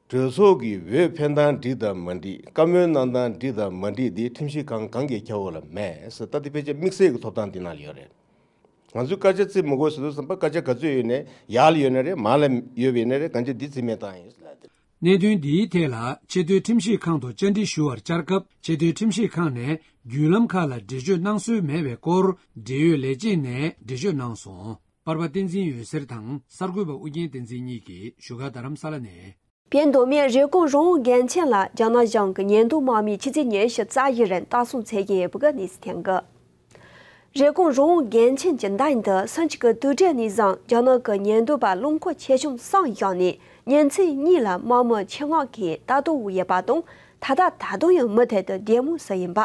གྲོས་ཚོགས་ཀྱི་འོས་འཕེན་སྟངས་འགྲིག་དང་མ་འགྲིག་བཀའ་མོལ་གནང་སྟངས་འགྲིག་དང་མ་འགྲིག་འདི་ཁྲིམས་ཞིབ་ཁང་གང་གི་ཁྱབ་འོག་ལ་མེད་ཟེར། ད་འདི་ཕལ་ཆེར་དམིགས་བསལ་གྱི་ཐོབ་ཐང་འདི་ནང་ལ་ཡོད་རེད། ང་ཚོས་སྐར་ཆ་བརྩི་མི་དགོས་ཟེར་དུས་ཙམ་པ་སྐར་ཆ་ག་ཚོད་ཡོད་ནའི་ཡར་ལ་ཡོད་ན་རེད། མར་ལ་ཡོད་པ་ཡིན་ན་རེད། གང་ཅི་འདི་བརྩི་མེད་བཏང་ཡིན་ཟེར་ལབ་དེ། གནད་དོན་འདིའི་ཐད་ལ་ཆེས་མཐོའི་ཁྲིམས་ཞིབ་ཁང་དུ་བཅར་འདྲི་ཞུ་བར་བཅར་སྐབས་ཆེས་མཐོའི་ཁྲིམས་ཞིབ་ཁང་ནས་བརྒྱུད་ལམ་ཁག་ལ་འགྲེལ་བརྗོད་གནང་སྲོལ་མེད་པའི་སྐོར་འབྲེལ་ཡོད་ལས་བྱེད་ནས་འགྲེལ་བརྗོད་གནང་སོང་། པར་པ་བསྟན་འཛིན་འོད་ཟེར་དང་གསར་འགོད་པ་ཨུ་རྒྱན་བསྟན་འཛིན་གཉིས་ཀྱིས་བཞུགས་སྒར་རྡ་རམ་ས་ལ་ནས། བོད་མདོ་སྨད་རེབ་གོང་རོང་བོ་དགེ་ཆེན་ལ་རྒྱ་ནག་གཞུང་གི་ཉེན་རྟོག་དམག་མིས་ཆུ་ཚོད་ཉི་ཤུ་རྩ་བཞི་རིང་ལྟ་སྲུང་བྱེད་ཀྱིན་ཡོད་པའི་གནས་ཚུལ་ཐོན་གི། རེབ་གོང་རོང་བོ་དགེ་ཆེན་གྱི་མདའ་འདི་སུམ་ཅུ་གི་དུས་དྲན་ནས་བཟུང་རྒྱ་ནག་གི་ཉེན་རྟོག་པ་རླངས་འཁོར་ཆེ་ཆུང་གསུམ་བཞག་ནས་ཉིན་མཚན་གཉིས་ལ་དམག་མི་ཆེད་མངགས་ཀྱིས་ལྟ་རྟོག་འོག་ཡོད་པ་དང་། ད་ལྟ་ད་དུང་ཡང་མུ་མཐུད་དུ་བདེ་མོ་བཟོས་ཡིན་པ།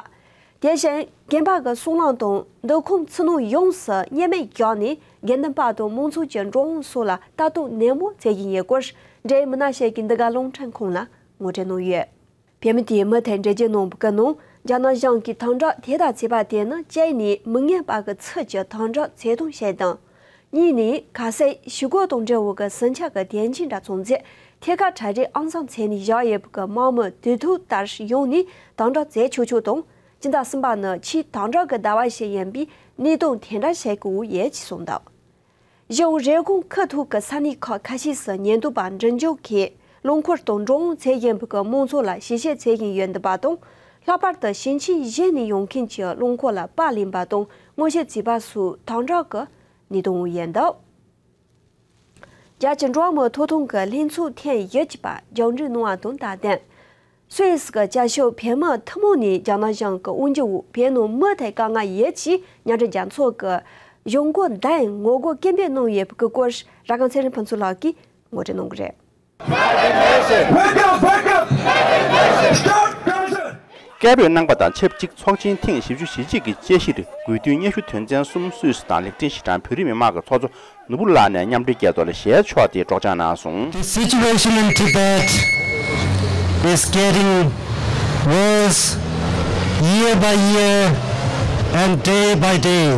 དེ་བཞིན་རྒན་པ་གི་སྲོག་ལངས་དང་འདུ་ཁང་ཕྱི་ནང་ཡོངས་སུ་བརྙན་མིག་བརྒྱབ་ནས་དགེ་འདུན་པ་དང་མང་ཚོགས་ཀྱི་འགྲོ་འོང་སོགས་ལ་ལྟ་རྟོག་ནན་མོ་བྱེད་ཀྱིན་ཡོད་སྐོར་འབྲེལ་ཡོད་མི་སྣ་ཞིག་གིས་འདི་ག་རླུང་འཕྲིན་ཁང་ལ་ངོ་སྤྲོད་གནང་ཡོད། བོད་མི་དེས་མུ་མཐུད་འགྲེལ་བརྗོད་གནང་བའི་ནང་རྒྱ་ནག་གཞུང་གིས་དམ་དྲག་དེ་ལྟར་བྱས་པ་དེ་ནི་གཅིག་ནས་མི་ངན་པ་གི་ཚུལ་གྱིས་དམ་དྲག་བྱེད་སྟངས་ཤིག་དང་། གཉིས་ནས་ཁ་གསལ་ཞུ་སྐུལ་དང་འབྲེལ་བའི་ཟིང་ཆ་གི་དོན་རྐྱེན་འདྲ་ཚང་མཛད། ཐད་ཀར་གྲ་སྒྲིག་ཨང་གསར་འཚོགས་ནས་བཞག་ཡོད་པའི་དམག་མི་དུས་ཐོག་ལྟར་ཡོང་ནས་དམ་དྲག་མཛད་ཆོག་ཆོག་དང་། སྤྱི་ཟླ་གསུམ་པ་ནི་ཆེས་དམ་དྲག་གི་ཟླ་བ་ཞིག་ཡིན་པས་གནས་སྟངས་དེ་འདྲ་ཞིག་གི་འོག་ཡོད་ཅེས་གསུངས་འདུག། གཞུང་རེབ་གོང་ཁུལ་ཐོག་གི་ས་གནས་ཁག་ཁ་ཤས་སུ་ཉེན་རྟོག་པ་མགྲིན་སྐྱོང་གིས་རླངས་འཁོར་དང་འགྲོ་འོང་མཛད་བཞིན་པའི་མང་ཚོགས་ལ་ཞིབ་བཤེར་མཛད་བཞིན་ཡོད་འདུག་པ་དང་། ལྷག་པར་དུ་ཞིང་ཆེན་གཞན་ནས་ཡོང་མཁན་གྱི་རླངས་འཁོར་ལ་པར་ལེན་པ་དང་ངོ་ཤེས་བྱེད་པ་སོགས་དམ་དྲག་གི་གནས་སྟངས་འོག་ཡོད་འདུག། རྒྱལ་སྤྱིའི་འགྲོ་བ་མིའི་ཐོབ་ཐང་གི་ལྷན་ཚོགས་ཐེངས་བཞི་པ་མཇུག་སྒྲིལ་གནང་བ་དང་སྟབས་བསྟུན། སུད་སི་གི་སྐྱབས་བཅོལ་བོད་མི་ཐུན་མོང་ནས་རྒྱ་ནག་གཞུང་གི་དབང་སྒྱུར་འོག་བོད་ནང་མུ་མཐུད་དཀའ་ངལ་ཡོད་ཅེས་མཉམ་འབྲེལ་རྒྱལ་ཚོགས་ཀྱི་གཞུང་སྒོ་བདུན་ངོ་རྒོལ་སྐད་འབོད་གནང་ཡོད་པའི་སྐོར་ར་ཁང་ཚེ་རིང་ཕུན་ཚོགས་ལགས་ཀྱིས་ངོ་སྤྲོད་གནང་གི་རེད། Wake up, wake up! Stop torture! སྐད་འབོད་གནང་པ་དང་ཆབས་ཅིག་ཚོགས་ཆེན་ཐེངས་བཞི་བཅུ་ཞེ་གཅིག་གི་དཔྱད་གཞིར་དགོས་འདུན་སྙན་ཞུ་དོན་ཚན་གསུམ་སུད་སི་དང་ལེགས་ཕྲེང་ཞི་ཁྲོན་བོད་རིགས་མི་མང་གི་ཚོགས་གཙོ་ནོར་བུ་ལགས་ནས་མཉམ་འབྲེལ་རྒྱལ་ཚོགས་ལ་ཞལ་ཕྱོགས་ཏེ་སྒྲོག་སྦྱང་གནང་སོང་། The situation in Tibet is getting worse year by year and day by day.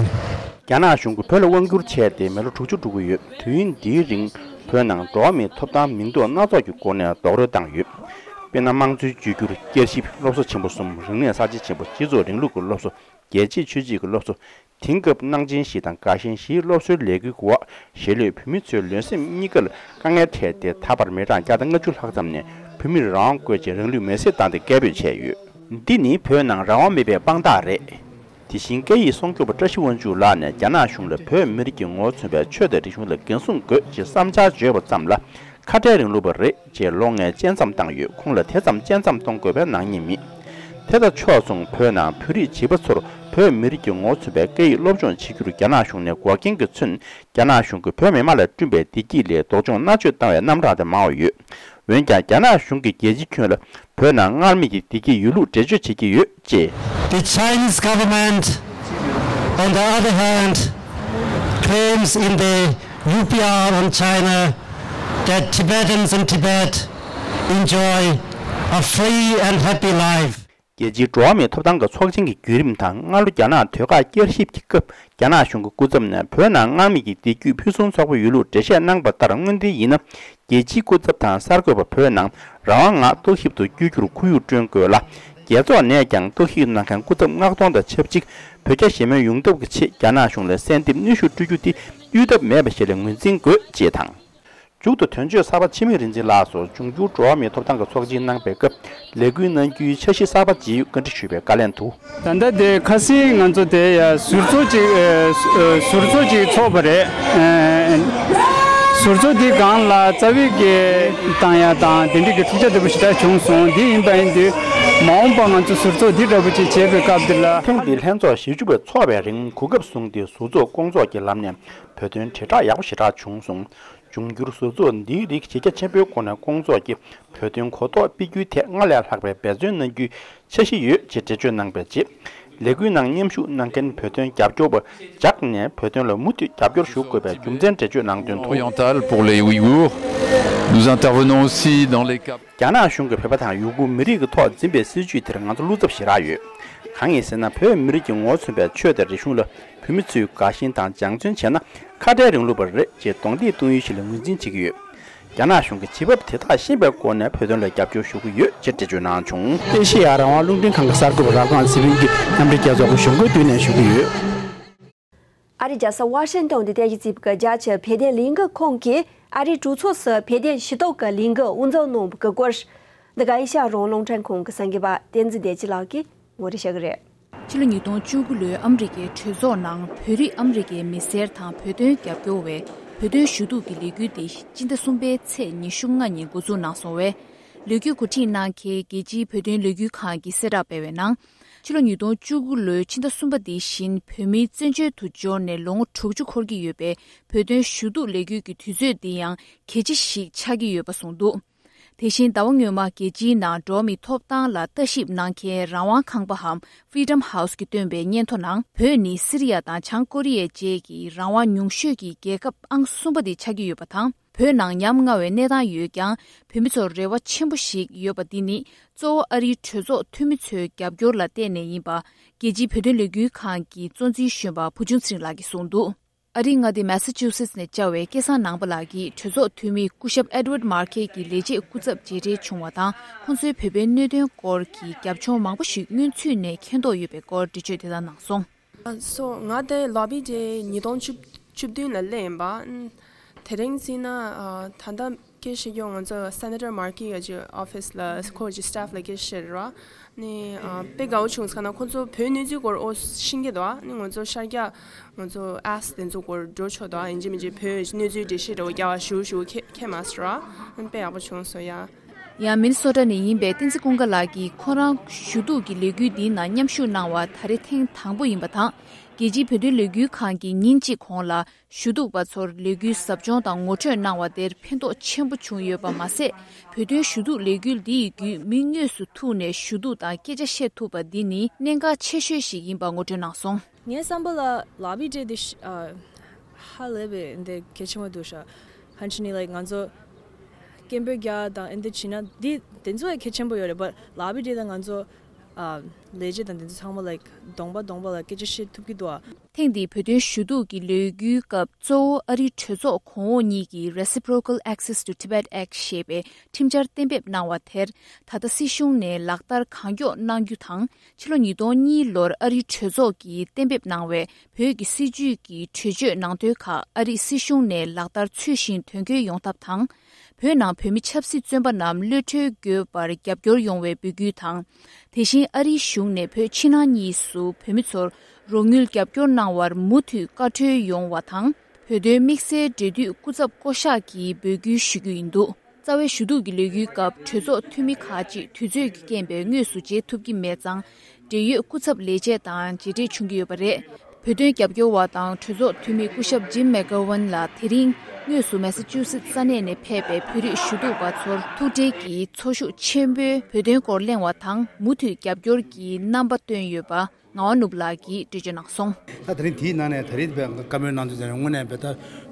རྒྱ་ནག་གཞུང་གིས་བོད་ལ་དབང་བསྒྱུར་བྱས་ཏེ་མི་ལོ་དྲུག་ཅུ་འགྲོ་གི་ཡོད། དུས་ཡུན་འདིའི་རིང་བོད་ནང་འགྲོ་བ་མིའི་ཐོབ་ཐང་མིང་འདོགས་སྣ་ཚོགས་ཀྱི་སྒོ་ནས་རྡོག་རོལ་བཏང་ཡོད། དཔེར་ན། དམངས་གཙོའི་བཅོས་བསྒྱུར། བསྐྱར་ཞིབ། སློབ་གསོ་ཆེན་པོ་གསུམ། རིག་གནས་གསར་བརྗེ་ཆེན་པོ། སྤྱི་ཚོགས་རིང་ལུགས་ཀྱི་སློབ་གསོ། རྒྱལ་གཅེས་ཆོས་གཅེས་ཀྱི་སློབ་གསོ། དེང་སྐབས་གནང་ཆེན་བཞི་དང་དགའ་ཞེན་བཞིའི་སློབ་གསོའི་ལས་འགུལ་གྱི་འོག་གཞིས་ལུས་བོད་མི་ཚོའི་ལུས་སེམས་གཉིས་ཀར་དཀའ་ངལ་འཕྲད་དེ། ད་བར་མི་གྲངས་བརྒྱ་དང་ལྔ་བཅུ་ལྷག་ཙམ་ནས་བོད་མིར་རང་དབང་དགོས་ཅེས་རང་ལུས་མེར་སྲེག་བཏང་སྟེ་སྐད་འབོད་བྱས་ཡོད། འདི་ནི་བོད་ནང་རང་དབང་མེད་པའི་དཔང་རྟགས་རེད། དེ་བཞིན་སྐད་ཡིག་སྲུང་སྐྱོབ་པ་བཀྲ་ཤིས་དབང་ཕྱུག་ལགས་ནས་རྒྱ་ནག་གཞུང་ལ་བོད་མི་རིགས་ཀྱི་ངོ་བོ་མཚོན་པའི་ཆོས་དང་རིག་གཞུང་ལ་འགན་སྲུང་དགོས་ཅེས་བསམ་འཆར་བརྗོད་པ་ཙམ་ལ། ཁ་བྲལ་རིང་ལུགས་པ་རེད་ཅེས་ལོ་ལྔའི་དཔྱད་མཚམས་བཏང་ཡོད། ཁོང་ལ་དེ་ཙམ་དཔྱད་མཚམས་གཏོང་དགོས་པའི་ནག་ཉེས་མེད། དེ་དང་ཕྱོགས་མཚུངས་བོད་ནང་བོད་རིགས་བྱིས་པ་ཚོར་བོད་མི་རིགས་ཀྱི་ངོ་བོ་མཚོན་པའི་སྐད་ཡིག་སློབ་སྦྱོང་བྱེད་རྒྱུར་རྒྱ་ནག་གཞུང་ནས་འགོག་རྐྱེན་གྱིས་མཚོན། རྒྱ་ནག་གཞུང་གིས་བོད་མི་མང་ལ་བསྐྲུན་པའི་བདེ་སྐྱིད་ལས་ལྡོག་ཕྱོགས་མནར་གཅོད་བཏང་བའི་རྣམ་གྲངས་དེ་མང་བ་ཡོད། འོན་ཀྱང་། རྒྱ་ནག་གཞུང་གིས་རྒྱལ་སྤྱིའི་ཁྱོན་ལ་བོད་ནང་སྔར་མེད་ཀྱི་བདེ་སྐྱིད་ཡོད་ལུགས་འགྲེལ་བརྗོད་བྱེད་ཀྱི་ཡོད་ཅེས། The Chinese government, on the other hand, claims in the U P R on China that Tibetans in Tibet enjoy a free and happy life. རྒྱལ་སྤྱིའི་འགྲོ་བ་མིའི་ཐོབ་ཐང་གི་ཚོགས་ཆེན་གྱི་བརྒྱུད་རིམ་དང་། སྔ་ལོ་རྒྱ་ནག་ཟློས་གར་བསྐྱར་ཞིབ་ཀྱི་སྐབས། རྒྱ་ནག་གཞུང་གི་སྐུ་ཚབ་ནས་བོད་ནང་སྔར་མེད་ཀྱི་བདེ་སྐྱིད་ཕུན་སུམ་ཚོགས་པ་ཡོད་ལུགས་འགྲེལ་བཤད་གནང་པ་ལྟར། སྔོན་དུས་ཡིན་ན། རྒྱལ་སྤྱིའི་སྐུ་ཚབ་དང་གསར་འགོད་པ་བོད་ནང་རང་དབང་ངང་རྟོག་ཞིབ་ཏུ་བསྐྱོད་རྒྱུར་ཁོར་ཡུག་བསྐྲུན་དགོས་ལ། རྒྱལ་ཚོགས་ནས་ཀྱང་རྟོག་ཞིབ་གནང་མཁན་སྐུ་ཚབ་མངགས་གཏོང་དང་ཆབས་ཅིག་བོད་རྒྱ་ཞི་མོལ་ཡོང་ཐབས་ཀྱི་ཆེད་རྒྱ་ནག་གཞུང་ལ་གསལ་འདེབས་གནོན་ཤུགས་སྤྲོད་རྒྱུ་དེ་གཡོལ་ཐབས་མེད་པ་ཞིག་ལ་ངོས་འཛིན་དགོས་ཅེས་དང་། མཇུག་ཏུ་དོན་གཅོད་གསར་པ་འཆི་མེད་རིག་འཛིན་ལགས་སུ་འབྱུང་འགྱུར་འགྲོ་བ་མིའི་ཐོབ་ཐང་གི་ཚོགས་ཆེན་གནང་པའི་སྐབས་ལས་འགུལ་གནང་རྒྱུའི་འཆར་གཞི་གསར་པ་ཇི་ཡོད་བཀའ་འདྲི་ཞུས་པའི་བཀའ་ལན་དུ། ད་ལྟ་དེ་ཁ་སང་ང་ཚོ་དེ་ཡ་ཟུར་ཚོགས་ཅིག་ཨ་ཟུར་ཚོགས་ཅིག་ཚོགས་པ་རེད། ཨ་ཟུར་ཚོགས་དེ་སྒང་ལ་རྩ་བའི་གི་བཏང་ཡ་དང་དེ་འདྲའི་གི་འཁྲུག་ཆ་འདྲ་པོ་ཞེ་དྲག་བྱུང་སོང་། དེ་ཡིན་པ་ཡིན་དུས་མ་འོངས་པ་ང་ཚོ་ཟུར་ཚོགས་འདི་འདྲ་པོ་ཅིག་བྱེད་པའི་སྐབས་དེ་ལ། ཐེངས་འདིའི་ལྷན་ཚོགས་ཞེ་བཅུ་པ་ཚོགས་པའི་རིང་གོ་སྐབས་བཟུང་སྟེ་ཟུར་ཚོགས་སྐོང་ཚོགས་ཀྱི་ལམ་ནས་བོད་དོན་དྲིལ་བསྒྲགས་ཡག་པོ་ཞེ་དྲག་བྱུང་སོང་། འབྱུང་འགྱུར་ཟུར་ཚོགས་འདིའི་རིགས་ཇེ་རྒྱ་ཆེན་པོའི་སྒོ་ནས་སྐོང་ཚོགས་ཀྱིས་བོད་དོན་གོ་རྟོགས་སྤེལ་རྒྱུའི་ཐད་སྔར་ལས་ལྷག་པའི་འབད་བརྩོན་གནང་རྒྱུའི་འཆར་གཞི་ཡོད་ཅེས་འགྲེལ་བརྗོད་གནང་པའི་རྗེས། ལས་འགུལ་ནང་མཉམ་ཞུགས་གནང་མཁན་བོད་དོན་རྒྱབ་སྐྱོར་པ་བཅས་ནས་བོད་དོན་ལ་མུ་མཐུད་རྒྱབ་སྐྱོར་ཞུ་དགོས་པའི་རྒྱུ་མཚན་འགྲེལ་བརྗོད་གནང་དོན་དུ། Orientale pour les Ouïghours, nous intervenons aussi dans les cas རྒྱ་ནག་གཞུང་གིས་བོད་པ་དང་ཡུ་གུར་མི་རིགས་ཀྱི་ཐོག་འཛིན་པའི་སྲིད་བྱུས་དེར་ང་ཚོ་བློ་འཚབ་ཞེ་དྲག་ཡོད། གང་ཡིན་ཟེར་ན། བོད་མི་རིགས་ཀྱི་ངོ་བོ་མཚོན་པའི་ཆོས་དང་རིག་གཞུང་ལ་བོད་མི་ཚོས་དགའ་ཞེན་དང་སྦྱང་བརྩོན་བྱས་ན་ཁ་བྲལ་རིང་ལུགས་པ་རེད་ཅེས་གདོང་གཏད་གཏོང་ཡུལ་ཞིག་ལ་ངོས་འཛིན་བྱེད་ཀྱི་ཡོད། རྒྱ་ནག་གཞུང་གིས་བྱེད་བབ་དེ་དག་ཤེས་པའི་སྒོ་ནས་བོད་དོན་ལ་རྒྱབ་སྐྱོར་ཞུ་གི་ཡོད་ཅེས་འགྲེལ་བརྗོད་གནང་བྱུང་། ཨེ་ཤེ་ཡ་རང་དབང་རླུང་འཕྲིན་ཁང་གི་གསར་འགོད་པ་རབ་སྒང་ཚེ་རིང་གིས་མཉམ་འབྲེལ་རྒྱལ་ཚོགས་ཀྱི་གཞུང་སྒོའི་མདུན་ནས་ཞུ་གི་ཡོད། ཨ་རིའི་རྒྱལ་ས་ཝ་ཤིང་ཏོན་དུ་རྟེན་གཞི་བྱས་པའི་རྒྱ་ཆེའི་བོད་དོན་ལས་འགུལ་ཁང་གིས་ཨ་རིའི་གྲོས་ཚོགས་སུ་བོད་དོན་ཞུ་གཏུག་གི་ལས་འགུལ་དབུ་འཛུགས་གནང་བའི་སྐོར། འདི་ག་ཨེ་ཤ་ཡ་རང་དབང་རླུང་འཕྲིན་ཁང་གི་གསར་འགོད་པ་བསྟན་འཛིན་བདེ་སྐྱིད་ལགས་ཀྱིས་ངོ་སྤྲོད་བྱེད་ཀྱི་རེད། ཕྱི་ལོ་ཉིས་སྟོང་བཅུ་དགུ་ལོའི་ཨ་མི་རི་ཀའི་གྲོས་ཚོགས་ནང་བོད་རིགས་ཨ་མི་རི་ཀའི་མི་སེར་དང་བོད་དོན་རྒྱབ་སྐྱོར་བས་བོད་དོན་ཞུ་གཏུག་གི་ལས་འགུལ་དེ་སྤྱི་ཟླ་གསུམ་པའི་ཚེས་ཉི་ཤུ་ལྔ་ཉིན་འགོ་འཛུགས་གནང་སོང་བས། ལས་འགུལ་འགོ་ཁྲིད་གནང་མཁན་རྒྱལ་སྤྱིའི་བོད་དོན་ལས་འགུལ་ཁང་གིས་གསལ་བསྒྲགས་སྤེལ་བའི་ནང་། ཕྱི་ལོ་ཉིས་སྟོང་བཅུ་དགུ་ལོའི་ཕྱི་ཟླ་གསུམ་པ་འདི་བཞིན་བོད་མིའི་བཙན་བྱོལ་དུ་འབྱོར་ནས་ལོ་ངོ་དྲུག་ཅུ་འཁོར་གྱི་ཡོད་པའི་བོད་དོན་ཞུ་གཏུག་ལས་འགུལ་གྱི་དུས་ཚོད་འདི་ཡང་གལ་ཆེ་ཞིག་ཆགས་ཀྱི་ཡོད་པ་གསུངས་འདུག་དེ་བཞིན་ཟླ་བ་སྔོན་མ་རྒྱལ་སྤྱིའི་ནང་འགྲོ་བ་མིའི་ཐོབ་ཐང་ལ་ལྟ་ཞིབ་གནང་མཁན་རང་དབང་ཁང་པ་འམ་Freedom House གིས་བཏོན་པའི་སྙན་ཐོ་ནང་བོད་ནི་སི་རི་ཡ་དང་བྱང་ཀོ་རི་ཡའི་རྗེས་ཀྱི་རང་དབང་ཉུང་ཤོས་ཀྱི་རྒྱལ་ཁབ་ཨང་གསུམ་པ་དེ་ཆགས་ཀྱི་ཡོད་པ་དང་། བོད་ནང་ཉམ་ང་བའི་གནས་སྟངས་ཡོད་ཀྱང་། བོད་མི་ཚོར་རེ་བ་ཆེན་པོ་ཞིག་ཡོད་པ་འདི་ནི་གཙོ་བོ་ཨ་རིའི་གྲོས་ཚོགས་འཐུས་མི་ཚོའི་རྒྱབ་སྐྱོར་ལ་བརྟེན་ནས་ཡིན་པ། རྒྱལ་སྤྱིའི་བོད་དོན་ལས་འགུལ་ཁང་གི་གཙོ་འཛིན་གཞོན་པ་བུ་ཆུང་ཚེ་རིང་ལགས་ཀྱིས་གསུངས་འདུག་ཨ་རིའི་མངའ་སྡེ་མེ་ས་ཅུ་སེ་ཊི་ནས་བཅར་བའི་སྐལ་བཟང་ནང་པ་ལགས་ཀྱིས་གྲོས་ཚོགས་འཐུས་མི་སྐུ་ཞབས་ཨེ་ཌི་ཝར་ཌི་མར་ཁེ་གི་ལས་བྱེད་སྐུ་ཚབ་མཇལ་འཕྲད་བྱུང་བ་དང་། ཁོང་ཚོའི་བོད་པའི་གནད་དོན་སྐོར་གྱི་རྒྱབ་ལྗོངས་མང་པོ་ཞིག་སྔོན་ཚུད་ནས་མཁྱེན་རྟོགས་ཡོད་པའི་སྐོར་འགྲེལ་བརྗོད་དེ་ལྟར་གནང་སོང་། སོ་ང་དེ་ལོ་བི་དེ་ཉིས་སྟོང་བཅུ་བདུན་ལ་སླེབས་ཡིན་པ། དེ་རིང་ཟིན་ན་ད་ལྟ་སྐད་ཆ་ཡོང་ང་ཚོ་སེ་ནེ་ཊར་མར་ཀི་གི་ཨོ་ཕི་སི་ལ་ཁོ་གི་སི་ཊེཕ་ལ་སྐད་ཆ་བཤད་ར། ནི་དཔེ་དགའ་བོ་བྱུང་ས་ན་ཁོ་ཚོ་བོད་གནས་ཚུལ་སྐོར་ཨོ་ཤེས་ཀྱི་འདུག་ནི་ང་ཚོ་ཤར་རྒྱག་ང་ཚོ་ཨེ་སི་དེ་ཚོ་སྐོར་འགྲོ་ཆོག་འདུག་ཡིན་གཅིག་མིན་གཅིག་བོད་གནས་ཚུལ་འགྲེལ་བཤད་འདྲ་བོ་རྒྱག་ཤུགས་ཤུགས་ཁྱེད་ཁྱེད་མ་སི་ར། དཔེ་ཡག་པོ་བྱུང་སོང་ཡ། ཡང་མི་ནི་སོ་ཊ་ནས་ཡིན་པའི་བསྟན་འཛིན་ཀུན་དགའ་ལགས་ཀྱིས་ཁོ་རང་ཞུ་གཏུག་གི་ལས་འགུལ་འདིའི་ནང་མཉམ་ཞུགས་གནང་བ་ད་རེས་ཐེངས་དང་པོ་ཡིན་པ་དང་། རྒྱལ་སྤྱིའི་བོད་དོན་ལས་འགུལ་ཁང་གིས་ཉིན་གཅིག་གོང་ལ་ཞུ་གཏུག་པ་ཚོར་ལས་འགུལ་ཟབ་སྦྱོང་དང་ངོ་སྤྲོད་གནང་བ་དེར་ཕན་ཐོགས་ཆེན་པོ་བྱུང་ཡོད་པ་མ་ཟད། བོད་དོན་ཞུ་གཏུག་ལས་འགུལ་འདི་ཡི་བརྒྱུད་མི་དངོས་སུ་ཐུག་ནས་ཞུ་གཏུག་དང་སྐད་ཆ་བཤད་ཐུབ་པ་འདི་ནི་གནད་འགག་ཆེ་ཤོས་ཤིག་ཡིན་པ་ངོ་སྤྲོད་གནང་སོང་། ངའི་བསམ་པ་ལ་ལག་པའི་སྦྲེལ་དེ་ཤ- ཨ། ཧ་ལས་པའི་འདི་གལ་ཆེན་པོ་འདུག་ཤག་ཕན་ཆད་ནི་like ང་ཚོ་སྐད་འབོད་རྒྱག་དང་ཨེ་འདི་བྱས་ན་འདི་དེ་ཚོ་ཡང་གལ་ཆེན་པོ་ཡོད་རེད། but ལག་པའི་སྦྲེལ་དང་ང་ཚོ་ཨ་ལས་བྱེད་དང་དེ་ཚོ་ཚང་མ་like གདོང་པ་གདོང་པ་ལ་སྐད་ཆ་བཤད་ཐུབ་ཀྱི་འདུག་ཨ། ཐེངས་འདིའི་བོད་དོན་ཞུ་གཏུག་གི་ལས་འགུལ་སྐབས་གཙོ་བོ་ཨ་རིའི་གྲོས་ཚོགས་གོང་འོག་གཉིས་ཀྱིས་Reciprocal Access to Tibet Act ཞེས་པའི་ཁྲིམས་འཆར་གཏན་འབེབས་གནང་བ་དེར་ད་ལྟ་སྲིད་གཞུང་ནས་ལག་བསྟར་གང་མགྱོགས་གནང་རྒྱུ་དང་། ཕྱི་ལོ་ཉིས་སྟོང་གཉིས་ལོར་ཨ་རིའི་གྲོས་ཚོགས་ཀྱིས་གཏན་འབེབས་གནང་བའི་བོད་ཀྱི་སྲིད་བྱུས་ཀྱི་གྲོས་ཆོད་ནང་དོན་ཁག་ཨ་རིའི་སྲིད་གཞུང་ནས་ལག་བསྟར་ཚུལ་བཞིན་དོན་འཁྱོལ་ཡོང་ཐབས་དང་། བོད་ནང་བོད་མི་ཆབ་སྲིད་བཙོན་པ་རྣམས་གློད་གྲོལ་དགོས་པར་རྒྱབ་སྐྱོར་ཡོང་བའི་འབོད་སྐུལ་དང་། དེ་བཞིན་ཨ་རིའི་གཞུང་ནས་བོད་ཕྱི་ནང་གཉིས་སུ་བོད་མི་ཚོར་རོགས་དངུལ་རྒྱབ་སྐྱོར་གནང་བར་མུ་མཐུད་བཀའ་འཁྲོལ་ཡོང་བ་དང་། བོད་དོན་དམིགས་བསལ་འབྲེལ་མཐུད་སྐུ་ཚབ་བསྐོ་གཞག་གི་འབོད་སྐུལ་ཞུ་རྒྱུ་ཡིན་འདུག་རྩ་བའི་ཞུ་གཏུག་གི་ལས་འགུལ་སྐབས་གྲོས་ཚོགས་འཐུས་མི་ཁག་ཅིག་དུས་ཚོད་ཀྱི་རྐྱེན་པས་དངོས་སུ་མཇལ་ཐུབ་ཀྱི་མེད་ཙང་། འབྲེལ་ཡོད་སྐུ་ཚབ་ལས་བྱེད་དང་མཇལ་འཕྲད་བྱུང་གི་ཡོད་པ་རེད། བོད་དོན་རྒྱབ་སྐྱོར་བ་དང་གྲོས་ཚོགས་འཐུས་མི་སྐུ་ཞབས་ཇིམ་མེག་གྷོ་ཝན་ལགས་དེ་རིང་དངོས་སུ་མེ་ས་ཅུ་སེ་ཊི་ས་གནས་ནས་ཕེབས་པའི་བོད་རིགས་ཞུ་གཏུག་པ་ཚོར་ཐུགས་ཁྲལ་གྱིས་ཚོར་ཤུགས་ཆེན་པོས་བོད་དོན་སྐོར་གླེང་བ་དང་མུ་མཐུད་རྒྱབ་སྐྱོར་གྱི་རྣམ་པ་བཏོན་ཡོད་པ། ངག་དབང་ནོར་བུ་ལགས་ཀྱིས་འགྲེལ་བརྗོད་གནང་སོང་། ད་དེ་རིང་དེའི་ནང་ནས་ད་རེས་དཔེ་བཀའ་མོལ་གནང་དུས་ཙམ་ནས་དངོས་གནས་དཔེ་ད་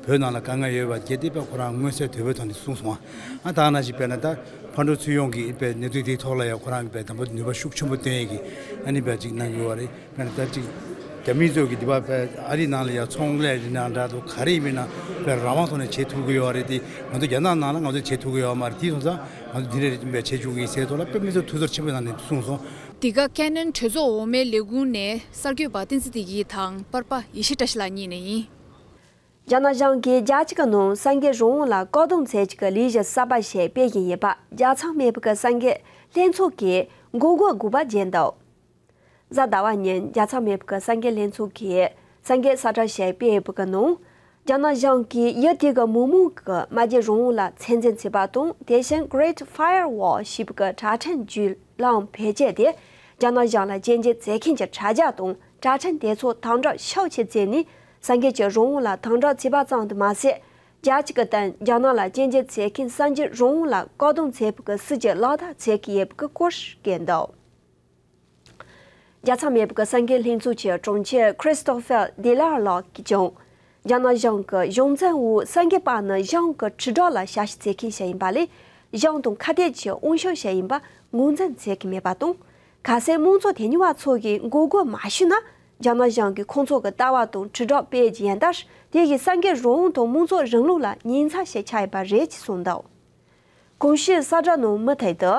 བོད་ནང་ལ་དཀའ་ངལ་ཡོད་པ་གལ་ཏེ་དཔེ་ཁོ་རང་མངོན་གསལ་དོད་པོའི་ཐོག་ནས་གསུངས་སོང་ཨ། ད་ནང་བཞིན་དཔེར་ན་ད་ཕར་འགྲོ་ཚུར་ཡོང་གི་དཔེ་གནས་ཚུལ་དེའི་ཐོག་ལ་ཡང་ཁོ་རང་གིས་དཔེ་དང་པོ་ནུས་པ་ཤུགས་ཆེན་པོ་བཏོན་ཡས་ཀྱི་ཨ་ནི་དཔེ་ཅིག་གནང་གི་ཡོད་རེད། དཔེར་ན་ད་ཅིག་རྒྱ་མི་ཚོ་གིས་འདི་པ་དཔེ་ཨ་རི་ནང་ལ་ཡང་ཚོང་ལས་རིགས་ནང་འདྲ་འདུག་ག་རེ་ཡིན་མིན་ན་དཔེ་རང་དབང་ཐོག་ནས་བྱེད་ཐུབ་ཀྱི་ཡོད་རེད་དེ་ང་ཚོ་རྒྱ་ནག་ནང་ལ་ང་ཚོ་བྱེད་ཐུབ་ཀྱི་ཡོད་མ་རེད། དེ་སོང་ཙང་ང་ཚོ་འདི་འདྲ་རེད་དཔེ་བྱེད་བཅུག་གི་ཡིན་ཟེར་ཐོག་ལ་དཔེ་མི་ཚོ་ཐུགས་ཚོར་ཆེན་པོའི་ངང་ནས་གསུངས་སོང་། འདི་ག་ཁེ་ནན་གྲོས་ཚོགས་འོག་མའི་ལས་ཁུངས་ནས་གསར་འགོད་པ་བསྟན་འཛིན་བདེ་སྐྱིད་དང་པར་པ་ཡེ་ཤེས་བཀྲ་ཤིས་ལགས་གཉིས་ནས་ཡིན། རྒྱ་ནག་གཞུང་གིས་རྒྱལ་སྤྱི་གི་ནང་སངས་རྒྱས་རང་དབང་ལ་བཀག་སྡོམ་བྱེད་ཀྱི་ལས་གཞི་གསར་པ་ཞིག་སྤེལ་བཞིན་ཡོད་པ་རྒྱལ་ཚང་མེས་པོ་གི་སངས་རྒྱས་ལྷན་ཚོགས་ཀྱིས་འགོག་རྒོལ་དགོས་པ་བརྗོད་འདུག་གཟའ་ཟླ་བ་ཉིན་རྒྱལ་ཚང་མེས་པོ་གི་སངས་རྒྱས་ལྷན་ཚོགས་ཀྱིས་སངས་རྒྱས་གསལ་བསྒྲགས་ཞིག་སྤེལ་ཡོད་པ་གི་ནང་། རྒྱ་ནག་གཞུང་གིས་ཡུལ་དེ་གི་མི་མང་གི་སྨྲ་བརྗོད་རང་དབང་ལ་ཚད་འཛིན་བྱས་པ་དང་། དེ་བཞིན་Great Firewall ཞེས་པའི་དྲ་ཁྲིམས་བརྒྱུད་ལམ་བེད་སྤྱད་དེ་རྒྱ་ནག་གཞུང་ལ་སྐྱོན་བརྗོད་བྱེད་མཁན་གྱི་དྲ་རྒྱ་དང་དྲ་ཁྲིམས་དེ་ཚོ་དམ་དྲག་ཤུགས་ཆེ་བྱས་ནས་སངས་རྒྱས་ཀྱི་རང་དབང་ལ་དམ་དྲག་བྱས་པ་ཙམ་དུ་མ་ཟད། རྒྱལ་སྤྱི་གི་སྟེང་རྒྱ་ནག་ལ་སྐྱོན་བརྗོད་བྱེད་མཁན་སངས་རྒྱས་རང་དབང་ལ་བཀག་སྡོམ་བྱེད་པའི་སྲིད་ཇུས་ལག་བསྟར་བྱེད་ཀྱི་ཡོད་པའི་སྐོར་བཀོད་འདུག་རྒྱལ་ཚང་མེས་པོ་གི་སངས་རྒྱས་ལྷན་ཚོགས་ཀྱི་དྲུང་ཆེ་Christopher Dillard ལགས་ཀྱིས་ཀྱང་། རྒྱ་ནག་གཞུང་གི་གཞུང་འཛིན་འོག་སངས་རྒྱས་པ་ནི་གཞུང་གི་དྲིལ་བསྒྲགས་ལ་ཞབས་ཕྱི་མཛད་མཁན་ཞིག་ཡིན་པ་ལས། གཞུང་དང་ཁ་གཏད་ཀྱི་དབང་ཤུགས་ཤིག་ཡིན་པ་ངོས་འཛིན་མཛད་ཀྱི་མེད་པ་དང་། གལ་སྲིད་དམངས་གཙོ་དོན་གཉེར་བ་ཚོ་གིས་འགོག་རྒོལ་མ་ཞུས་ན། རྒྱ་ནག་གཞུང་གིས་ཁོང་ཚོ་གི་ལྟ་བ་དང་དྲིལ་བསྒྲགས་སྤེལ་རྒྱུ་ཡིན་སྟབས། དེ་ཡིས་སངས་རྒྱས་རང་དབང་དང་དམངས་གཙོ་རིང་ལུགས་ལ་ཉེན་ཚབས་ཤིག་ཆགས་ཡོད་པ་རེད་ཅེས་གསུངས་འདུག་གོང་ཞུས་གསལ་བསྒྲགས་ནང་མུ་མཐུད་དུ།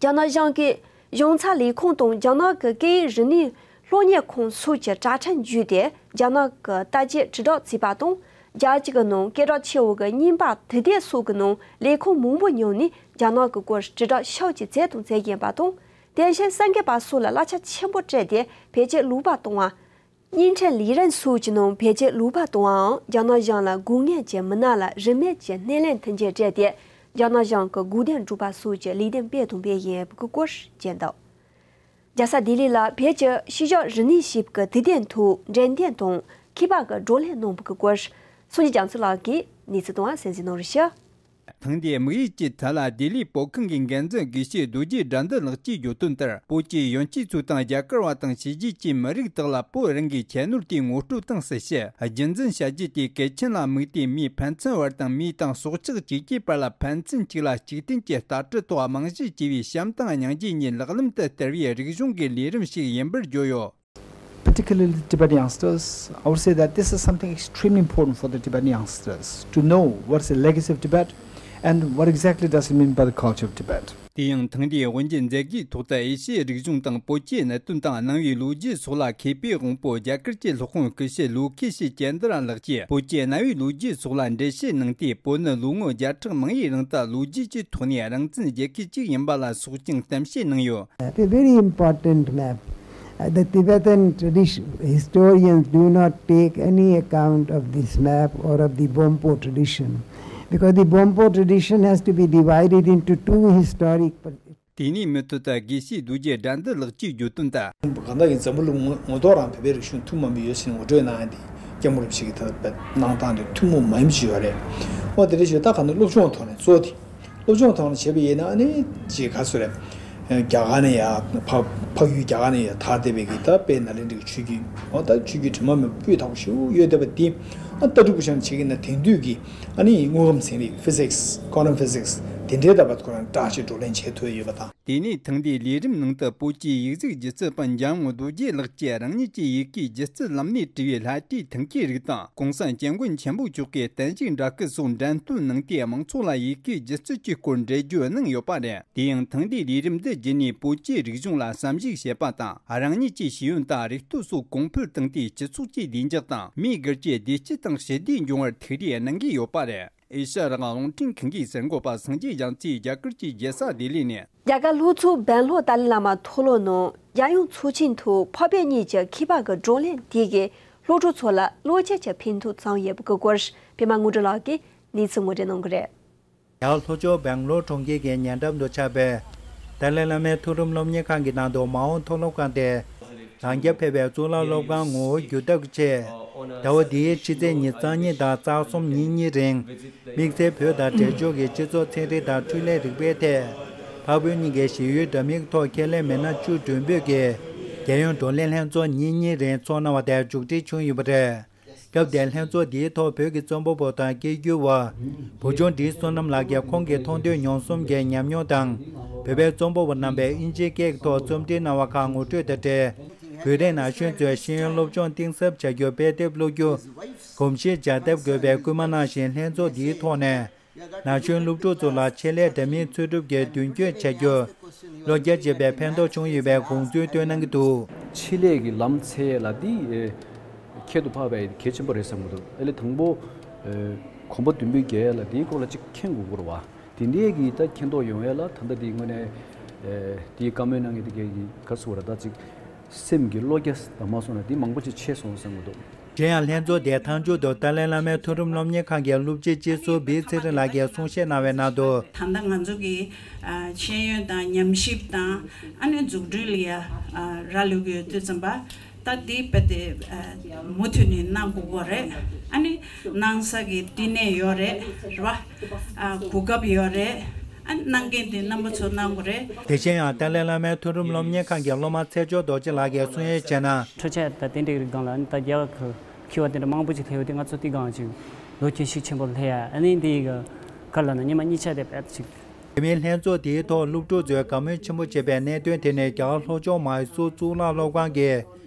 རྒྱ་ནག་གཞུང་གིས་གཞུང་ཚབ་ལས་ཁུངས་དང་རྒྱ་ནག་གི་སྐད་ཡིག་རིག་གནས་སློབ་གཉེར་ཁང་སོགས་ཀྱི་དྲ་ཁྲིམས་བརྒྱུད་དེ་རྒྱ་ནག་གི་ལྟ་བྱེད་དྲིལ་བསྒྲགས་བྱས་པ་དང་། རྒྱལ་སྤྱི་གི་ནང་སྐད་གྲགས་ཆེ་བོ་གི་བརྙན་པར་དུས་དེབ་སོགས་ཀྱི་ནང་ལས་ཁུངས་མང་པོ་ཉུང་ནས་རྒྱ་ནག་གི་སྐོར་དྲིལ་བསྒྲགས་ཤུགས་ཆེ་བྱས་དང་བྱེད་ཀྱིན་པ་དང་། དེ་བཞིན་སངས་རྒྱས་པ་སོགས་ལ་གླ་ཆ་ཆེན་པོ་སྤྲད་དེ་བེད་སྤྱོད་ལོག་པ་གཏོང་བ། བརྙན་འཕྲིན་ལས་རིགས་སོགས་ཀྱི་ནང་བེད་སྤྱོད་ལོག་པ་གཏོང་བའམ་རྒྱ་ནག་གཞུང་ལ་དགོས་ངེས་ཀྱི་མི་སྣ་ལ་རིན་མེད་ཀྱི་སྣེ་ལེན་མཐུན་རྐྱེན་སྤྲད་དེ་རྒྱ་ནག་གཞུང་གི་དགོས་འདུན་སྒྲུབ་པ་སོགས་ཀྱི་ལས་དོན་སྤེལ་དང་སྤེལ་བཞིན་ཡོད་པའི་སྐོར་བརྗོད་འདུག་རྒྱལ་ས་ལྡི་ལི་ལ་བོད་ཀྱི་ཤེས་བྱ་རིག་གནས་ཞེས་པའི་དུས་དེབ་ཐོག་འགྲེམས་སྟོན་དང་མཁས་པ་གི་བགྲོ་གླེང་གནང་བའི་སྐོར་སངས་རྒྱས་རྒྱ་མཚོ་ལགས་ཀྱིས་གནས་ཚུལ་དང་གསན་གཟིགས་གནང་རོགས་ཞུ། ཐེངས་འདིའི་དམིགས་ཡུལ་གྱི་ཐད་ལ་ལྡི་ལིའི་བོད་ཁང་གི་འགན་འཛིན་དགེ་བཤེས་རྡོ་རྗེ་དགྲ་འདུལ་ལགས་ཀྱིས་བརྗོད་དོན་ལྟར། བོད་ཀྱི་གཞོན་སྐྱེས་ཚོ་དང་རྒྱ་གར་བ་དང་ཕྱི་རྒྱལ་གྱི་མི་རིགས་དག་ལ་བོད་རང་གི་ཁྱད་ནོར་དེ་ངོ་སྤྲོད་དང་སྲིད་ཞི་རྒྱུན་འཛིན་བྱ་རྒྱུ་དེ་གལ་ཆེན་ལ་དམིགས་ཏེ། མིའི་ཕན་ཚུན་བར་དང་མིའི་དང་སྲོག་ཆགས་ཅིག་གི་བར་ལ་ཕན་ཚུན་གཅིག་ལ་གཅིག་བརྟེན་གྱི་ལྟ་གྲུབ་ཐོག་རྨང་གཞི་བྱས་པའི་བྱམས་དང་སྙིང་རྗེ་གཉིས་ལག་ལེན་དུ་བསྟར་བའི་རིག་གཞུང་གི་ལས་རིམ་ཞིག་ཡིན་པར་བརྗོད་ཡོད། Particularly the Tibetan youngsters, I would say that this is something extremely important for the Tibetan youngsters to know what is the legacy of Tibet and what exactly does it mean by the culture of Tibet. དེ་ཡང་ཐེངས་འདིའི་དབུ་འབྱེད་མཛད་སྒོའི་ཐོག་ཏུ་ཨེ་ཤི་ཡའི་རིག་གཞུང་དང་བོད་ཀྱི་གནད་དོན་དང་ནང་པའི་ལོ་རྒྱུས་སོགས་ལ་མཁས་པའི་དབང་པོ་རྒྱ་གར་གྱི་སློབ་དཔོན་སྐུ་ཞབས་ལོ་ཀེ་ཤི་ཅན་དྲ་ལགས་ཀྱིས་བོད་ཀྱི་གནའ་བོའི་ལོ་རྒྱུས་སོགས་ལ་འགྲེལ་བཤད་གནང་སྟེ། བོད་ནི་ལོ་ངོ་བརྒྱ་ཕྲག་མང་བོའི་རིང་དུ་ལོ་རྒྱུས་ཀྱི་ཐོག་ནས་རང་བཙན་རྒྱལ་ཁབ་ཅིག་ཡིན་པ་ལ་སྲོག་ཤིང་གཏམ་བཤད་གནང་ཡོད། A very important map. Uh, the Tibetan tradition, historians do not take any account of this map or of the Bompo tradition, because the Bompo tradition has to be divided into two historic དེ་ནས་མུ་མཐུད་དུ་དགེ་བཤེས་རྡོ་རྗེ་དགྲ་འདུལ་ལགས་ཀྱིས་བརྗོད་དོན་ལྟར། གང་ལྟར་ཡིན་འཛམ་བུ་གླིང་ངོ་ངོ་ཐོག་རང་བོད་པའི་རིག་གཞུང་ཐུན་མོང་མ་ཡིན་ཡོད་ཟེར་ངོ་སྤྲོད་གནང་ཡ་དེ་སྐྱབས་མགོན་རིན་པོ་ཆེ་གིས་ད་ལྟ་གནང་སྟངས་དེ་ཐུན་མོང་མ་ཡིན་པ་ཞིག་ཡོད་རེད། འོ་དེ་འདྲ་ཞིག་ད་གང་ལྟར་སློབ་སྦྱོང་ཐོག་ནས་གཙོ་བོ་དེ། སློབ་སྦྱོང་ཐོག་ནས་བྱས་པ་ཡིན་ན་ཨ་ནི་ཅིག་ག་ཚོད་རེད། རྒྱ་གར་ནས་ཡ་འཕགས་འཕགས་ཡུལ་རྒྱ་གར་ནས་ཡ་དར་བསྡད་པའི་གི་ད་དཔལ་ནཱ་ལེནྡྲའི་ཆོས་བརྒྱུད། འོ་ད་ཆོས་བརྒྱུད་དྲི་མ་མེད་པ་སྤུས་དག་པོ་ཞིག་ཡོད་བསྡད་པ་འདི། ཨ་ལྟ་གྲུབ་བུ་ཆུང་བྱེད་ཀྱི་ན་དེང་དུས་ཀྱི་ཨ་ནི་དངོས་ཁམས་ཚན་རིག physics quantum physics དེ་འདྲའི་ལྟ་བ་ཁོ་རང་བཀྲ་ཤིས་བགྲོ་གླེང་བྱེད་ཐུབ་ཡོད་པ་དང་། དེ་ནས་ཐེངས་འདིའི་ལས་རིམ་ནང་དུ་བོད་ཀྱི་ཡིག་གཟུགས་སྒྱུ་རྩལ་པ་འཇམ་དབྱངས་རྡོ་རྗེ་ལགས་ཀྱིས་རང་ཉིད་ཀྱི་ཡི་གེའི་སྒྱུ་རྩལ་ལམ་ནས་བྲིས་པའི་ལྷ་བྲིས་ཐང་གའི་རིགས་དང་གོང་ས་སྐྱབས་མགོན་ཆེན་པོ་མཆོག་གི་བསྟན་བཅོས་འདྲ་སྐུ་སོགས་འགྲེམས་སྟོན་གནང་སྟེ་དམངས་ཚོགས་ལ་ཡི་གེའི་སྒྱུ་རྩལ་གྱི་སྐོར་འགྲེལ་བརྗོད་གནང་ཡོད་པ་རེད། དེ་ཡང་ཐེངས་འདིའི་ལས་རིམ་འདི་བརྒྱུད་ནས་བོད་ཀྱི་རིག་གཞུང་ལ་བསམ་གཞིག་བྱེད་པ་དང་རང་ཉིད་ཀྱི་ཤེས་ཡོན་དང་རིག་སྟོབས་སོགས་གོང་འཕེལ་བཏང་སྟེ་སྤྱི་ཚོགས་ཀྱི་བདེ་འཇགས་དང་མིའི་སྒེར་གྱི་བདེ་སྐྱིད་དང་ཞི་བདེ་འབྱུང་བར་ཐུགས་རེ་གནང་གི་ཡོད་པ་རེད། ཨེ་ཤ་ཡ་རང་དབང་རླུང་འཕྲིན་ཁང་གི་གསར་འགོད་པ་སངས་རྒྱས་རྒྱ་མཚོས་རྒྱ་གར་གྱི་རྒྱལ་ས་ལྡི་ལི་ནས། རྒྱ་གར་ལྷོ་ཕྱོགས་སྦེང་ལོར་ཏཱ་ལའི་བླ་མ་མཐོ་སློབ་ནང་རྒྱལ་ཡོངས་ཚོགས་ཆེན་ཐོག་འཕགས་པའི་གཉིས་ཀྱི་མཁས་པ་གི་བགྲོ་གླེང་དེ་གིས་སློབ་ཕྲུག་ཚོ་ལ་བློ་སྐྱེད་ཀྱི་ཕན་ཐོགས་བྱུང་ཡོད་པའི་སྐོར་པད་མ་དངོས་གྲུབ་ལགས་ཀྱིས་གནས་ཚུལ་ངོ་སྤྲོད་གནང་གི་རེད། རྒྱ་གར་ལྷོ་ཕྱོགས་སྦེང་ལོར་གྲོང་ཁྱེར་གྱི་ཉེ་འགྲམ་དུ་ཆགས་པའི་ཏཱ་ལའི་བླ་མའི་མཐོ་རིམ་སློབ་གཉེར་ཁང་གི་ནང་དུ་མ་འོངས་མཐོ་སློབ་ཁང་དེ། ལང་རྒྱ་ཕེབས་པའི་གཙུག་ལག་སློབ་ཁང་ངོ་བོ་བསྒྱུར་ཐབས་ཀྱི་ཆེད། ཟླ་བ་འདིའི་ཕྱི་ཚེས་ཉེར་གཉིས་དང་རྩ་གསུམ་ཉིན་གཉིས་རིང་། དམིགས་བསལ་བོད་དང་འབྲས་ལྗོངས་ཀྱི་སྤྱི་ཚོགས་ཚན་རིག་དང་འཕྲུལ་ལས་རིག་པའི་ཐད། འཕགས་བོད་གཉིས་ཀའི་ཞི་གཡོག་འདྲ་མིན་ཐོག་ཁྱད་ལས་མི་སྣ་བཅུ་བདུན་པོས་ཀྱིས་རྒྱལ་ཡོངས་བགྲོ་གླེང་ལྷན་ཚོགས་ཉིན་གཉིས་རིང་ཚོགས་གནང་བ་དེ་མཇུག་སྒྲིལ་བྱུང་ཡོད་པ་རེད། སྐབས་དེའི་ལྷན་ཚོགས་འདིའི་ཐོག་བོད་ཀྱི་རྩོམ་པ་པོ་དང་སྐད་སྒྱུར་བ། བུ་ཆུང་བཀྲིས་བསོད་ནམས་ལགས་ཀྱིས་ཁོང་གི་མཐོང་ཐོས་མྱོང་གསུམ་གྱི་ཉམས་མྱོང་དང་། བོད་པའི་རྩོམ་པ་པོ་རྣམ་པས་དབྱིན་ཇིའི་སྐད་ཐོག་རྩོམ་བྲིས་གནང་བ་ཁག་ངོ་སྤྲོད་དང་འབྲེལ། བོད་རིགས་ན་གཞོན་ཚོས་ཤེས་ཡོན་སློབ་སྦྱོང་གཏིང་ཟབ་བྱ་རྒྱུར་དཔེ་དེབ་ཀློག་རྒྱུ། གོམས་གཤིས་འཇགས་ཐབས་དགོས་པའི་སྐུལ་མ་གནང་བཞིན་ལྷན་ཚོགས་འདིའི་ཐོག་ནས། ན་གཞོན་སློབ་ཕྲུག་ཚོ་ལ་ཆེད་ལས་འདྲ་མིན་འཚོལ་སྒྲུབ་ཀྱིས་མདུན་སྐྱོད་བྱ་རྒྱུར། བློ་རྒྱ་ཆེ་བའི་ཕན་ཐོགས་བྱུང་ཡོད་པའི་དགོངས་ཚུལ་བཏོན་གནང་གི་འདུག་ཆེད་ལས་ཀྱི་ལམ་འཚོལ་ཡས་ལ་འདི་ཨེ་ཁྱད་དུ་འཕགས་པའི་གལ་ཆེན་པོ་རེད་བསམ་གྱི་འདུག་ཨ་ལས་དང་པོ་ཨེ་གོམ་པ་མདུན་སྤོས་རྒྱག་ཡས་ལ་འདིའི་སྐོར་ལ་གཅིག་མཁྱེན་དགོས་ཀྱི་རེད་བ། དེ་འདྲས་ཀྱི་ད་མཁྱེན་རྟོགས་ཡོང་ཡས་ལ་ད་ལྟ་འདི་དངོས་གནས་ཨེ་འདིའི་བཀའ་མོལ་གནང་མཁན་དེ་གས་ཀྱི་ག་རེ་ཟེར་དགོས་རེད། ད་ཅིག་སེམས་ཀྱི་བློ་རྒྱ་དང་མ་སོང་ན་འདི་མང་པོ་ཅིག་ཆད་སོང་བསམ་གྱི་འདུག་གཞན་ཡང་ལྷན་ཚོགས་དེའི་མཐའ་མཇུག་ཏུ་ཏཱ་ལའི་བླ་མའི་མཐོ་རིམ་སློབ་གཉེར་ཁང་གི་སློབ་སྤྱི་སྤྱི་ཟུར་བི་ཚེ་རིང་ལགས་ཀྱིས་གསུང་བཤད་གནང་བའི་ནང་དུ། ད་ལྟ་ང་ཚོ་གི་ཤེས་ཡོན་དང་ཉམས་ཞིབ་དང་ཨ་ནི་འཛུགས་སྐྲུན་ལ་ཡ་རག་ལུས་ཀྱི་ཡོད་དུས་ཙམ་པ་ད་འདི་རྦད་དེ་མུ་མཐུད་ནས་གནང་དགོས་ཀྱི་རེད། ཨ་ནི་གནང་ས་གི་བསྟི་གནས་ཡོད་རེད། རེད་བ། གོ་སྐབས་ཡོད་རེད། ཨ་ནི་གནང་མཁན་དེ་རྣམ་པ་ཚོ་གནང་དགོས་རེད། དེ་བཞིན་ཡང་ཏཱ་ལའི་བླ་མའི་མཐོ་རིམ་སློབ་གཉེར་ཁང་གི་སློབ་མ་ཚེ་མཆོག་རྡོ་རྗེ་ལགས་ཀྱིས་གསུང་ཡས་བྱས་ན། འཕྲུལ་ཆས་དང་དེ་འདྲའི་རིགས་སྒང་ལ་ཨ་ནི་ད་རྒྱ་གར་གྱི་མཁས་པ་དེ་འདྲ་མང་པོ་ཅིག་སླེབས་ཡོད་དེ་ང་ཚོ་དེ་སྒང་ཅིག་ལོ་རྒྱུས་ཤུགས་ཆེན་པོ་སླེབས་ཡ་ཨ་ནི་འདི་ག་ག་ལ་ན་ཉི་མ་གཉིས་ཆ་དེ་བས་ཅིག་དེ་མིན་ལྷན་ཚོགས་དེའི་ཐོག་སློབ་ཕྲུག་ཚོས་དགའ་མོས་ཆེན་པོ་བྱེད་པའི་གནད་དོན་དེ་ནི་རྒྱ་གར་ལྷོ་ཕྱོགས་མཱི་སུར་གཙུག་ལག་སློབ་ཁང་གི་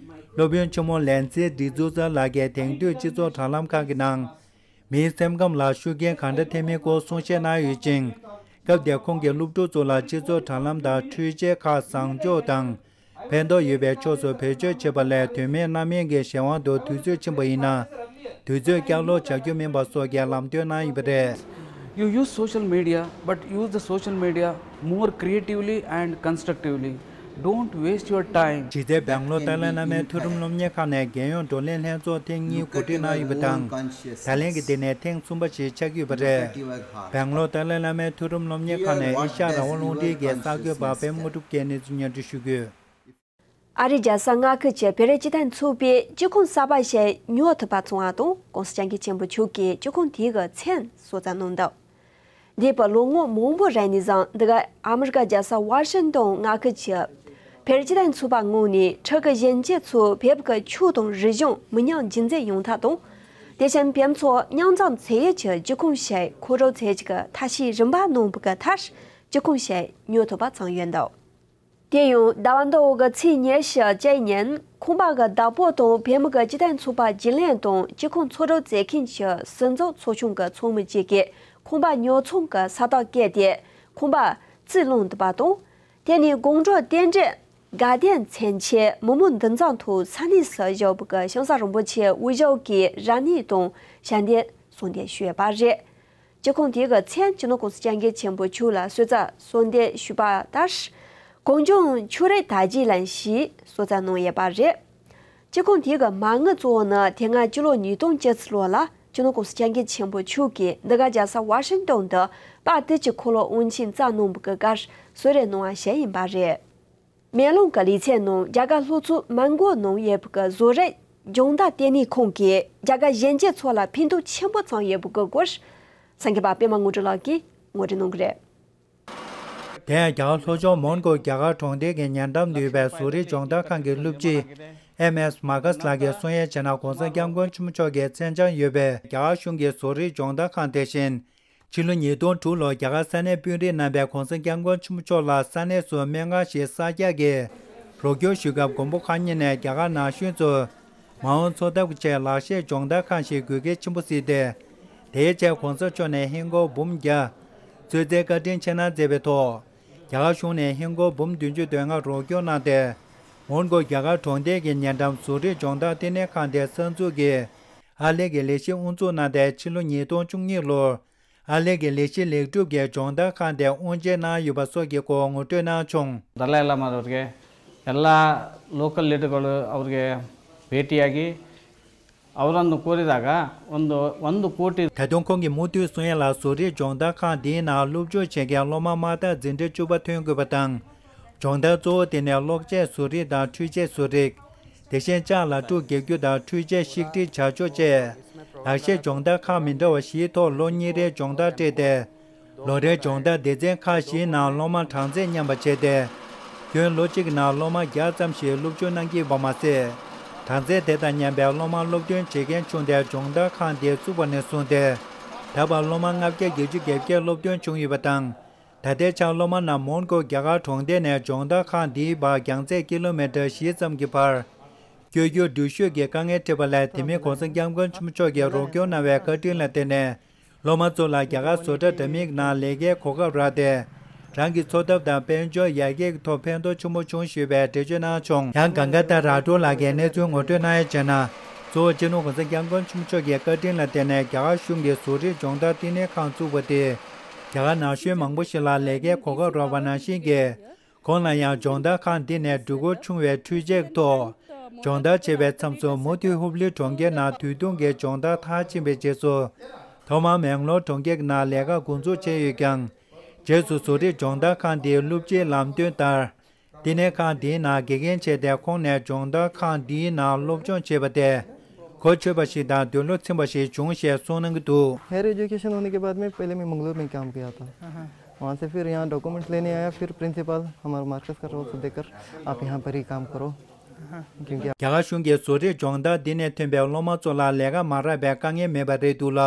སློབ་དཔོན་ཆེན་མོ་ལན་ཚེ་ཌི་ཛོ་ཛ་ལགས་ཀྱིས་དེང་དུས་སྤྱི་ཚོགས་དྲ་ལམ་ཁག་གི་ནང་། མིའི་སེམས་ཁམས་ལ་ཤུགས་རྐྱེན་གང་འདྲ་ཐེབས་མིན་སྐོར་གསུང་བཤད་གནང་ཡོད་ཅིང་། སྐབས་དེར་ཁོང་གིས་སློབ་ཕྲུག་ཚོ་ལ་སྤྱི་ཚོགས་དྲ་ལམ་དང་འཕྲུལ་ཆས་ཁག་བཟང་ཕྱོགས་དང་། ཕན་ཐོགས་ཡོད་པའི་ཕྱོགས་སུ་བེད་སྤྱོད་བྱེད་པ་ལས་དོན་མེད་རྣམ་གཡེང་གི་གཞན་དབང་དུ་དུས་ཚོད་ཕྱིན་པ་ཡིན་ན། དུས་ཚོད་བསྐྱར་ལོག་བྱ་རྒྱུ་མིན་པ་སོགས་ཀྱི་ལམ་སྟོན་གནང་ཡོད་པ་རེད། You use social media, but use the social media more creatively and constructively. Don't waste your time. གཞི་རྩའི་སྦེང་ལོར་ཏཱ་ལའི་བླ་མའི་མཐོ་རིམ་སློབ་གཉེར་ཁང་ནས་རྒྱལ་ཡོངས་བགྲོ་གླེང་ལྷན་ཚོགས་ཐེངས་གཉིས་གོ་སྒྲིག་གནང་ཡོད་པ་དང་། ད་ལན་གྱི་འདི་ནས་ཐེངས་གསུམ་པ་ཞིག་ཆགས་ཀྱི་ཡོད་པ་རེད། སྦེང་ལོར་ཏཱ་ལའི་བླ་མའི་མཐོ་རིམ་སློབ་གཉེར་ཁང་ནས་ཨེ་ཤ་ཡ་རང་དབང་རླུང་འཕྲིན་གྱི་གསར་འགོད་པ་པད་མ་དངོས་གྲུབ་ཀྱིས་གནས་ཚུལ་སྙན་སྒྲོན་ཞུ་གི་ཡོད། ཨ་རིའི་རྒྱལ་ས་མངའ་ཁུལ་གྱི་བོད་རིགས་སྤྱི་མཐུན་ཚོགས་པས་སྤྱི་ཁོངས་གསར་པ་ཞིག་ཉོ་ཐུབ་པ་བྱུང་བ་དང་གོང་ས་སྐྱབས་མགོན་ཆེན་པོ་མཆོག་གིས་སྤྱི་ཁོངས་དེའི་མཚན་གསོལ་ཙེ་གནང་འདུག་འདས་པའི་ལོ་ངོ་མང་པོ་རིང་ནས་བཟུང་འདི་ག་ཨ་མི་རི་ཀ་རྒྱལ་ས་ཝ་ཤིང་ཏོན་མངའ་ཁུལ་གྱི་བོད་རིགས་སྤྱི་མཐུན་ཚོགས་པའི་ངོས་ནས་ཕྲུ་གུ་གཞོན་སྐྱེས་ཚོ་བོད་ཀྱི་ཆོས་དང་རིག་གཞུང་མི་ཉམས་རྒྱུན་འཛིན་ཡོང་ཐབས་དང་། དེ་བཞིན་བོད་མི་ཚོ་རྙོག་འཛིང་ཚད་ཡོད་ཀྱི་སྤྱི་ཁོངས་ཤིག་མཁོ་སྤྲོད་ཚད་ཀྱི་ཐབས་ཤེས་རིམ་པ་གནང་བའི་མཐར་སྤྱི་ཁོངས་ཤིག་ཉོ་ཐུབ་པ་བྱུང་ཡོད་འདུག་དེ་ཡང་ཟླ་བ་འདིའི་ཚེས་ཉི་ཤུ་རྩ་གཅིག་ཉིན་ཁང་པ་གི་བདག་པོ་དང་བོད་མི་གི་སྤྱི་མཐུན་ཚོགས་པ་རྒྱུན་ལས་དང་སྤྱི་ཁོངས་ཚོགས་སྒྲིག་མཛད་མཁན་གྱི་སྲིད་ཚོགས་ཚོགས་ཆུང་གི་ཚོགས་མི་བཅས་ཀྱིས་ཁང་པ་ཉོ་ཚོང་གི་ས་རྟགས་བཀོད་དེ་ཁང་པ་རྩིས་བླངས་འདུག་པ་དང་། དེ་ནས་དགོང་དྲོ་རྟེན་འབྲེལ་དགའ་ལྡན་མཚན་ཆེད་མི་མང་འདུ་འཛོམས་ཐོག་ས་གནས་སུ་བཞུགས་པའི་ཞིང་གཤེགས་རིན་པོ་ཆེ་དབུ་བཞུགས་ཀྱིས་རབ་གནས་དང་ཞལ་འདེབས་གསོལ་འདེབས་ཞུས་པ་རེད། སྤྱི་ཁོངས་དེ་གི་མཚན་སྤྱི་ནོར་༸གོང་ས་༸སྐྱབས་མགོན་ཆེན་པོ་མཆོག་ལ་གསོལ་ཙེ་གསོལ་འདེབས་ཞུས་པ་ལྟར། གངས་ལྗོངས་ཆོས་རིག་དར་རྒྱས་ལ་ཞེས་གསོལ་ཙེ་གནང་ཡོད་པ་རེད། སྤྱི་ཁོངས་དེ་གི་མ་དངུལ་གཙོ་བོ་ནི་དེ་སྔ་སྤྱི་ལོ་ཉིས་སྟོང་བཅུ་གཅིག་ལོ་ལ་ སྤྱི་ནོར་༸གོང་ས་༸སྐྱབས་མགོན་ཆེན་པོ་མཆོག་གིས་འདི་ག་རྒྱལ་ས་ཝ་ཤིང་ཏོན་དུ་དཔལ་དུས་ཀྱི་འཁོར་ལོ་དབུ་འབྱེད་བསྩལ་གནང་བའི་སྐབས་གསོལ་རས་གནང་བ་ཞིག་ཡིན་པ་རེད། མེ་ལོང་གི་ལེ་ཚན་ནང་རྒྱ་གར་ལྷོ་ཕྱོགས་མོན་གྷོ་ནང་ཡོད་པའི་བཟོ་རིག་སྦྱོང་བརྡར་ལྟེ་གནས་ཁང་གིས་རྒྱ་གར་གཞོན་སྐྱེས་ཚོ་ལ་ཕན་ཐོགས་ཆེན་པོ་བྱུང་ཡོད་པའི་སྐོར་གསར་འགོད་པ་པད་མ་དངོས་གྲུབ་ལགས་ཀྱིས་ངོ་སྤྲོད་གནང་གི་རེད། དེ་ཡང་རྒྱ་གར་ལྷོ་ཕྱོགས་མོན་གྷོ་རྒྱ་གར་གྲོང་རྡལ་གྱི་ཉེ་འགྲམ་དུ་ཡོད་པའི་བཟོ་རིག་སྦྱོང་བརྡར་ཁང་གི་སློབ་སྤྱི་ཨེམ་ཨེས་མ་ཀཱས་ལགས་ཀྱིས་གསུང་ཡས་བྱས་ན། ༸གོང་ས་༸སྐྱབས་མགོན་ཆེན་པོ་མཆོག་གི་མཚན་བྱང་ཡོད་པའི་རྒྱ་གར་གཞུང་གི་བཟོ་རིག་སྦྱོང་བརྡར་ཁང་དེ་བཞིན། ཕྱི་ལོ་ཉིས་སྟོང་དྲུག་ལོར་རྒྱ་གར་ས་གནས་དཔོན་རིགས་རྣམ་པས་༸གོང་ས་༸སྐྱབས་མགོན་ཆེན་པོ་མཆོག་ལ་ས་གནས་སུ་སྨན་ཁང་ཞིག་གསར་རྒྱག་གི་རོགས་སྐྱོར་ཞུ་སྐབས། མགོན་པོ་གང་ཉིད་ནས་རྒྱ་གར་ན་གཞོན་ཚོས་མ་འོངས་འཚོ་ཐབས་ཀྱི་ཆེད་ལག་ཤེས་སྦྱོང་བརྡར་ཁང་ཞིག་དགོས་གལ་ཆེན་པོ་གཟིགས་ཏེ། དེའི་ཆེད་༸གོང་ས་མཆོག་ནས་ཧིན་སྒོར་འབུམ་བརྒྱ་གསོལ་སྩལ་བཀའ་དྲིན་ཆེ་གནང་མཛད་པའི་ཐོག་རྒྱ་གར་གཞུང་ནས་ཧིན་སྒོར་འབུམ་བདུན་ཅུ་དོན་ལྔ་རོགས་སྐྱོར་གནང་སྟེ། མོན་གྷོ་རྒྱ་གར་གྲོང་རྡལ་གྱི་ཉེ་འགྲམ་བཟོ་རིག་སྦྱོང་བརྡར་ལྟེ་གནས་ཁང་དེ་གསར་འཛུགས་ཀྱི་ཨར་ལས་ཀྱི་ལས་གཞི་དབུ་འཛུགས་གནང་སྟེ། ཕྱི་ལོ་ཉིས་སྟོང་བཅུ་གཉིས་ལོར་ཨར་ལས་ཀྱི་ལས་གཞི་ལེགས་གྲུབ་ཀྱིས་སྦྱོང་བརྡར་ཁང་དེ་དབུ་འབྱེད་གནང་ཡོད་པ་སོགས་ཀྱི་སྐོར་ངོ་སྤྲོད་གནང་བྱུང་། दलाई लामा के, எல்லா ಲೋಕಲ್ ಲೀಡರ್‌ಗಳು ಅವರಿಗೆ ಭೇಟಿಯಾಗಿ ಅವರನ್ನು ಕೋರಿದಾಗ ಒಂದು ಒಂದು ಕೋಟಿ. ད་དུང་ཁོང་གིས་མུ་མཐུད་གསུང་ཡ་ལ། བཟོ་རིག་སྦྱོང་བརྡར་ཁང་འདིའི་ནང་སློབ་སྦྱོང་བྱེད་མཁན་སློབ་མ་མ་མཐའ་འཛིན་གྲྭ་བཅུ་པ་ཐོན་དགོས་པ་དང་། སྦྱོང་བརྡར་གཙོ་བོ་དེ་ནི་གློག་ཆས་བཟོ་རིག་དང་འཕྲུལ་ཆས་བཟོ་རིག་དེ་བཞིན་ལྕགས་ལ་ཕྲུག་རྒྱག་རྒྱུ་དང་འཕྲུལ་ཆས་བཤིག་སྒྲིལ་བྱ་ཕྱོགས་བཅས། ལག་ཤེས་སྦྱོང་བརྡར་ཁག་མི་འདྲ་བ་བཞིའི་ཐོག་ལོ་གཉིས་རེའི་སྦྱོང་བརྡར་སྤྲད་དེ། ལོ་རེའི་སྦྱོང་བརྡར་སྡེ་ཚན་ཁག་བཞིའི་ནང་སློབ་མ་གྲངས་ཚད་མཉམ་པ་བྱས་ཏེ། སྐྱོན་ལོ་གཅིག་གི་ནང་སློབ་མ་བརྒྱ་ཙམ་ཞིག་སློབ་སྦྱོང་གནང་གི་ཡོད་པ་མ་ཟད། གྲངས་ཚད་དེ་དང་མཉམ་པའི་སློབ་མ་སློབ་སྟོན་བྱེད་མཁན་བྱུང་སྟེ། སྦྱོང་བརྡར་ཁང་འདི་བཙུགས་པ་ནས་བཟུང་སྟེ། ད་བར་སློབ་མ་ལྔ་བརྒྱ་བརྒྱད་ཅུ་གྱ་བརྒྱད་སློབ་སྟོན་བྱུང་ཡོད་པ་དང་། ད་ལྟའི་ཆར་སློབ་མ་རྣམས་མོན་གྷོ་རྒྱ་གར་གྲོང་རྡལ་ནས་སྦྱོང་བརྡར་ཁང་འདིའི་བར་རྒྱང་ཚད་ཀི་ལོ་མི་ཊར་བཞི་ཙམ་གྱི་བར་བསྐྱོད་རྒྱུར་འགྲུལ་བཞུད་ཀྱི་དཀའ་ངལ་འཕྲད་པ་ལས། དེ་མིན་༸གོང་ས་༸སྐྱབས་མགོན་ཆེན་པོ་མཆོག་གིས་རོགས་སྐྱོར་གནང་བའི་བཀའ་དྲིན་ལ་བརྟེན་ནས། སློབ་མ་ཚོ་ལ་རྒྱ་གར་བཟོ་གྲྭ་འདྲ་མིན་ནང་ལས་ཀའི་གོ་སྐབས་རག་སྟེ། རང་གི་འཚོ་ཐབས་དང་དཔལ་འབྱོར་ཡར་རྒྱས་ཀྱི་ཐོག་ཕན་ཐོགས་ཆེན་པོ་བྱུང་ཞུས་པའི་འགྲེལ་བརྗོད་གནང་བྱུང་། ཡང་གངྒཱ་ཐ་རཱ་ཊོ་ལགས་ཀྱིས་གནས་ཚུལ་ངོ་སྤྲོད་གནང་ཡ་བྱས་ན། གཙོ་བོ་སྤྱི་ནོར་༸གོང་ས་༸སྐྱབས་མགོན་ཆེན་པོ་མཆོག་གི་བཀའ་དྲིན་ལ་བརྟེན་ནས་རྒྱ་གར་གཞུང་གིས་བཟོ་རིག་སྦྱོང་བརྡར་ལྟེ་གནས་ཁང་བཙུགས་པ་དེས། རྒྱ་གར་ན་གཞོན་མང་པོ་ཞིག་ལ་ལས་ཀའི་གོ་སྐབས་རག་པ་ནང་བཞིན་གྱི། ཁོང་ལ་ཡང་སྦྱོང་བརྡར་ཁང་འདི་ནས་འགྲུལ་འཁོར་ཆུང་བའི་འཕྲུལ་ཆས་ཐོག་སྦྱོང་བརྡར་བྱེད་པའི་མཚམས་སུ། མུ་མཐུད་ཧུབ་ལི་གྲོང་ཁྱེར་ནང་དུས་ཐུང་གི་སྦྱོང་བརྡར་མཐར་ཕྱིན་པའི་རྗེས་སུ། ཐོག་མར་མེང་ལོར་གྲོང་ཁྱེར་ནང་ལས་ཀ་འགོ་འཛུགས་བྱས་ཡོད་ཀྱང་། རྗེས་སུ་བཟོ་རིག་སྦྱོང་བརྡར་ཁང་འདིའི་སློབ་སྤྱིའི་ལམ་སྟོན་ལྟར། ལྟེ་གནས་ཁང་འདིའི་ནང་དགེ་རྒན་བྱས་ཏེ། ཁོང་ནས་སྦྱོང་བརྡར་ཁང་འདིའི་ནང་སློབ་སྦྱོང་བྱས་པ་དེ། གོ་ཆོད་པ་ཞིག་དང་འདོད་བློ་ཚིམ་པ་ཞིག་བྱུང་ཞེས་གསུངས་གནང་གི་འདུག། हेयर एजुकेशन होने के बाद में पहले मैं मंगलोर में काम किया था। हाँ। वहाँ से फिर यहाँ डॉक्यूमेंट्स लेने आया, फिर प्रिंसिपल हमारा मार्कस का रोल देकर आप यहाँ पर ही काम करो। हाँ। क्योंकि རྒྱ་གར་གཞུང་གིས་བཟོ་རིག་སྦྱོང་བརྡར་འདི་ནས་ཐོན་པའི་སློབ་མ་ཚོ་ལ་ལས་ཀ་མ་རག་པའི་དཀའ་ངལ་མེད་པ་རེད་འདུག་ལ།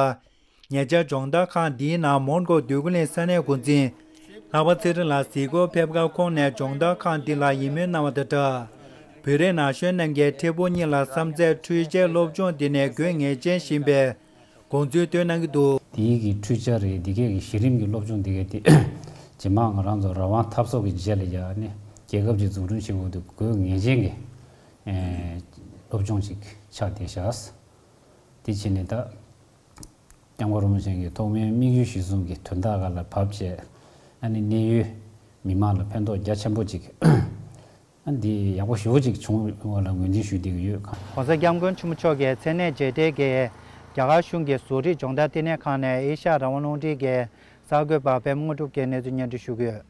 ཉེ་ཆར་སྦྱོང་བརྡར་ཁང་འདིའི་ནང་མོན་གྷོ་འདོད་རྒུ་གླིང་ས་གནས་འགོ་འཛིན་ལྷག་པ་ཚེ་རིང་ལགས་གཟིགས་སྐོར་ཕེབས་སྐབས། ཁོང་ནས་སྦྱོང་བརྡར་ཁང་འདི་ལ་ཡིད་སྨོན་གནང་བ་དང་སྦྲགས། བོད་རིགས་ན་གཞོན་རྣམས་ཀྱིས་འཕྲལ་ཕུགས་གཉིས་ལ་བསམ་ཚད་འཕྲུལ་ཆས་སློབ་སྦྱོང་འདི་ནས་དགོས་ངེས་ཅན་ཞིག་ཡིན་པའི་དགོངས་ཚུལ་བཏོན་གནང་གི་འདུག། འདིའི་གི་འཕྲུལ་ཆས་རེད། འདི་གའི་གི་གཞི་རིམ་གྱི་སློབ་སྦྱོང་འདི་གའི་དེ་རྗེས་མ་ང་རང་ཚོ་རང་དབང་འཐབ་རྩོད་ཀྱི་རྗེས་ལ་ཡ་ནི་རྒྱལ་ཁབ་ཅིག་འཛུགས་སྐྲུན་བྱེད་དགོས་དུས་དགོས་ངེས་ཅན་གྱི་ཨེ་སློབ་སྦྱོང་ཅིག་ཆགས་བསྡད་ཤག། དེ་བྱས་ནས་ད། སྐྱབས་མགོན་རིན་པོ་ཆེ་གི་ཐོག་མའི་དམིགས་ཡུལ་གཞིར་བཟུང་གི་དོན་དག་སྒང་ལ་བབས་བྱས། ཨ་ནི་གནས་ཡུལ་མི་མང་ལ་ཕན་ཐོགས་རྒྱ་ཆེན་པོ་ཅིག་ཨ་འདི་ཡག་པོ་ཞེ་པོ་ཅིག་བྱུང་བ་ལ་ངོས་འཛིན་ཞུ་བསྡད་ཀྱི་ཡོད། ༸གོང་ས་༸སྐྱབས་མགོན་ཆེན་པོ་མཆོག་གི་མཚན་གནས་རྗེས་དྲན་གྱི་རྒྱ་གར་གཞུང་གི་བཟོ་རིག་སྦྱོང་བརྡར་ལྟེ་གནས་ཁང་ནས་ཨེ་ཤ་ཡ་རང་དབང་རླུང་འཕྲིན་གྱི་གསར་འགོད་པ་པད་མ་དངོས་གྲུབ་ཀྱིས་གནས་ཚུལ་སྙན་སྒྲོན་ཞུ་གི་ཡོད།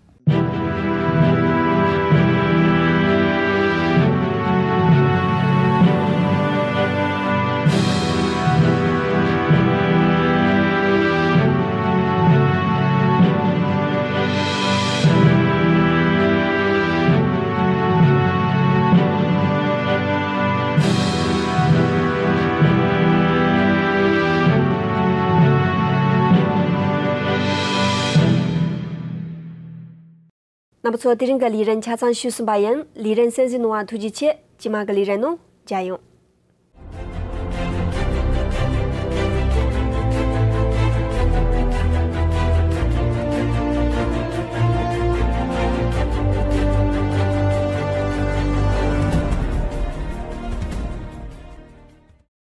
རྣམ་པ་ཚོ། དེ་རིང་གི་ལས་རིམ་ཆ་ཚང་ཞུས་ཟིན་པ་ཡིན། ལས་རིམ་གསན་གཟིགས་གནང་བར་ཐུགས་རྗེ་ཆེ། རྗེས་མ་གི་ལས་རིམ་ནང་མཇལ་ཡོང་།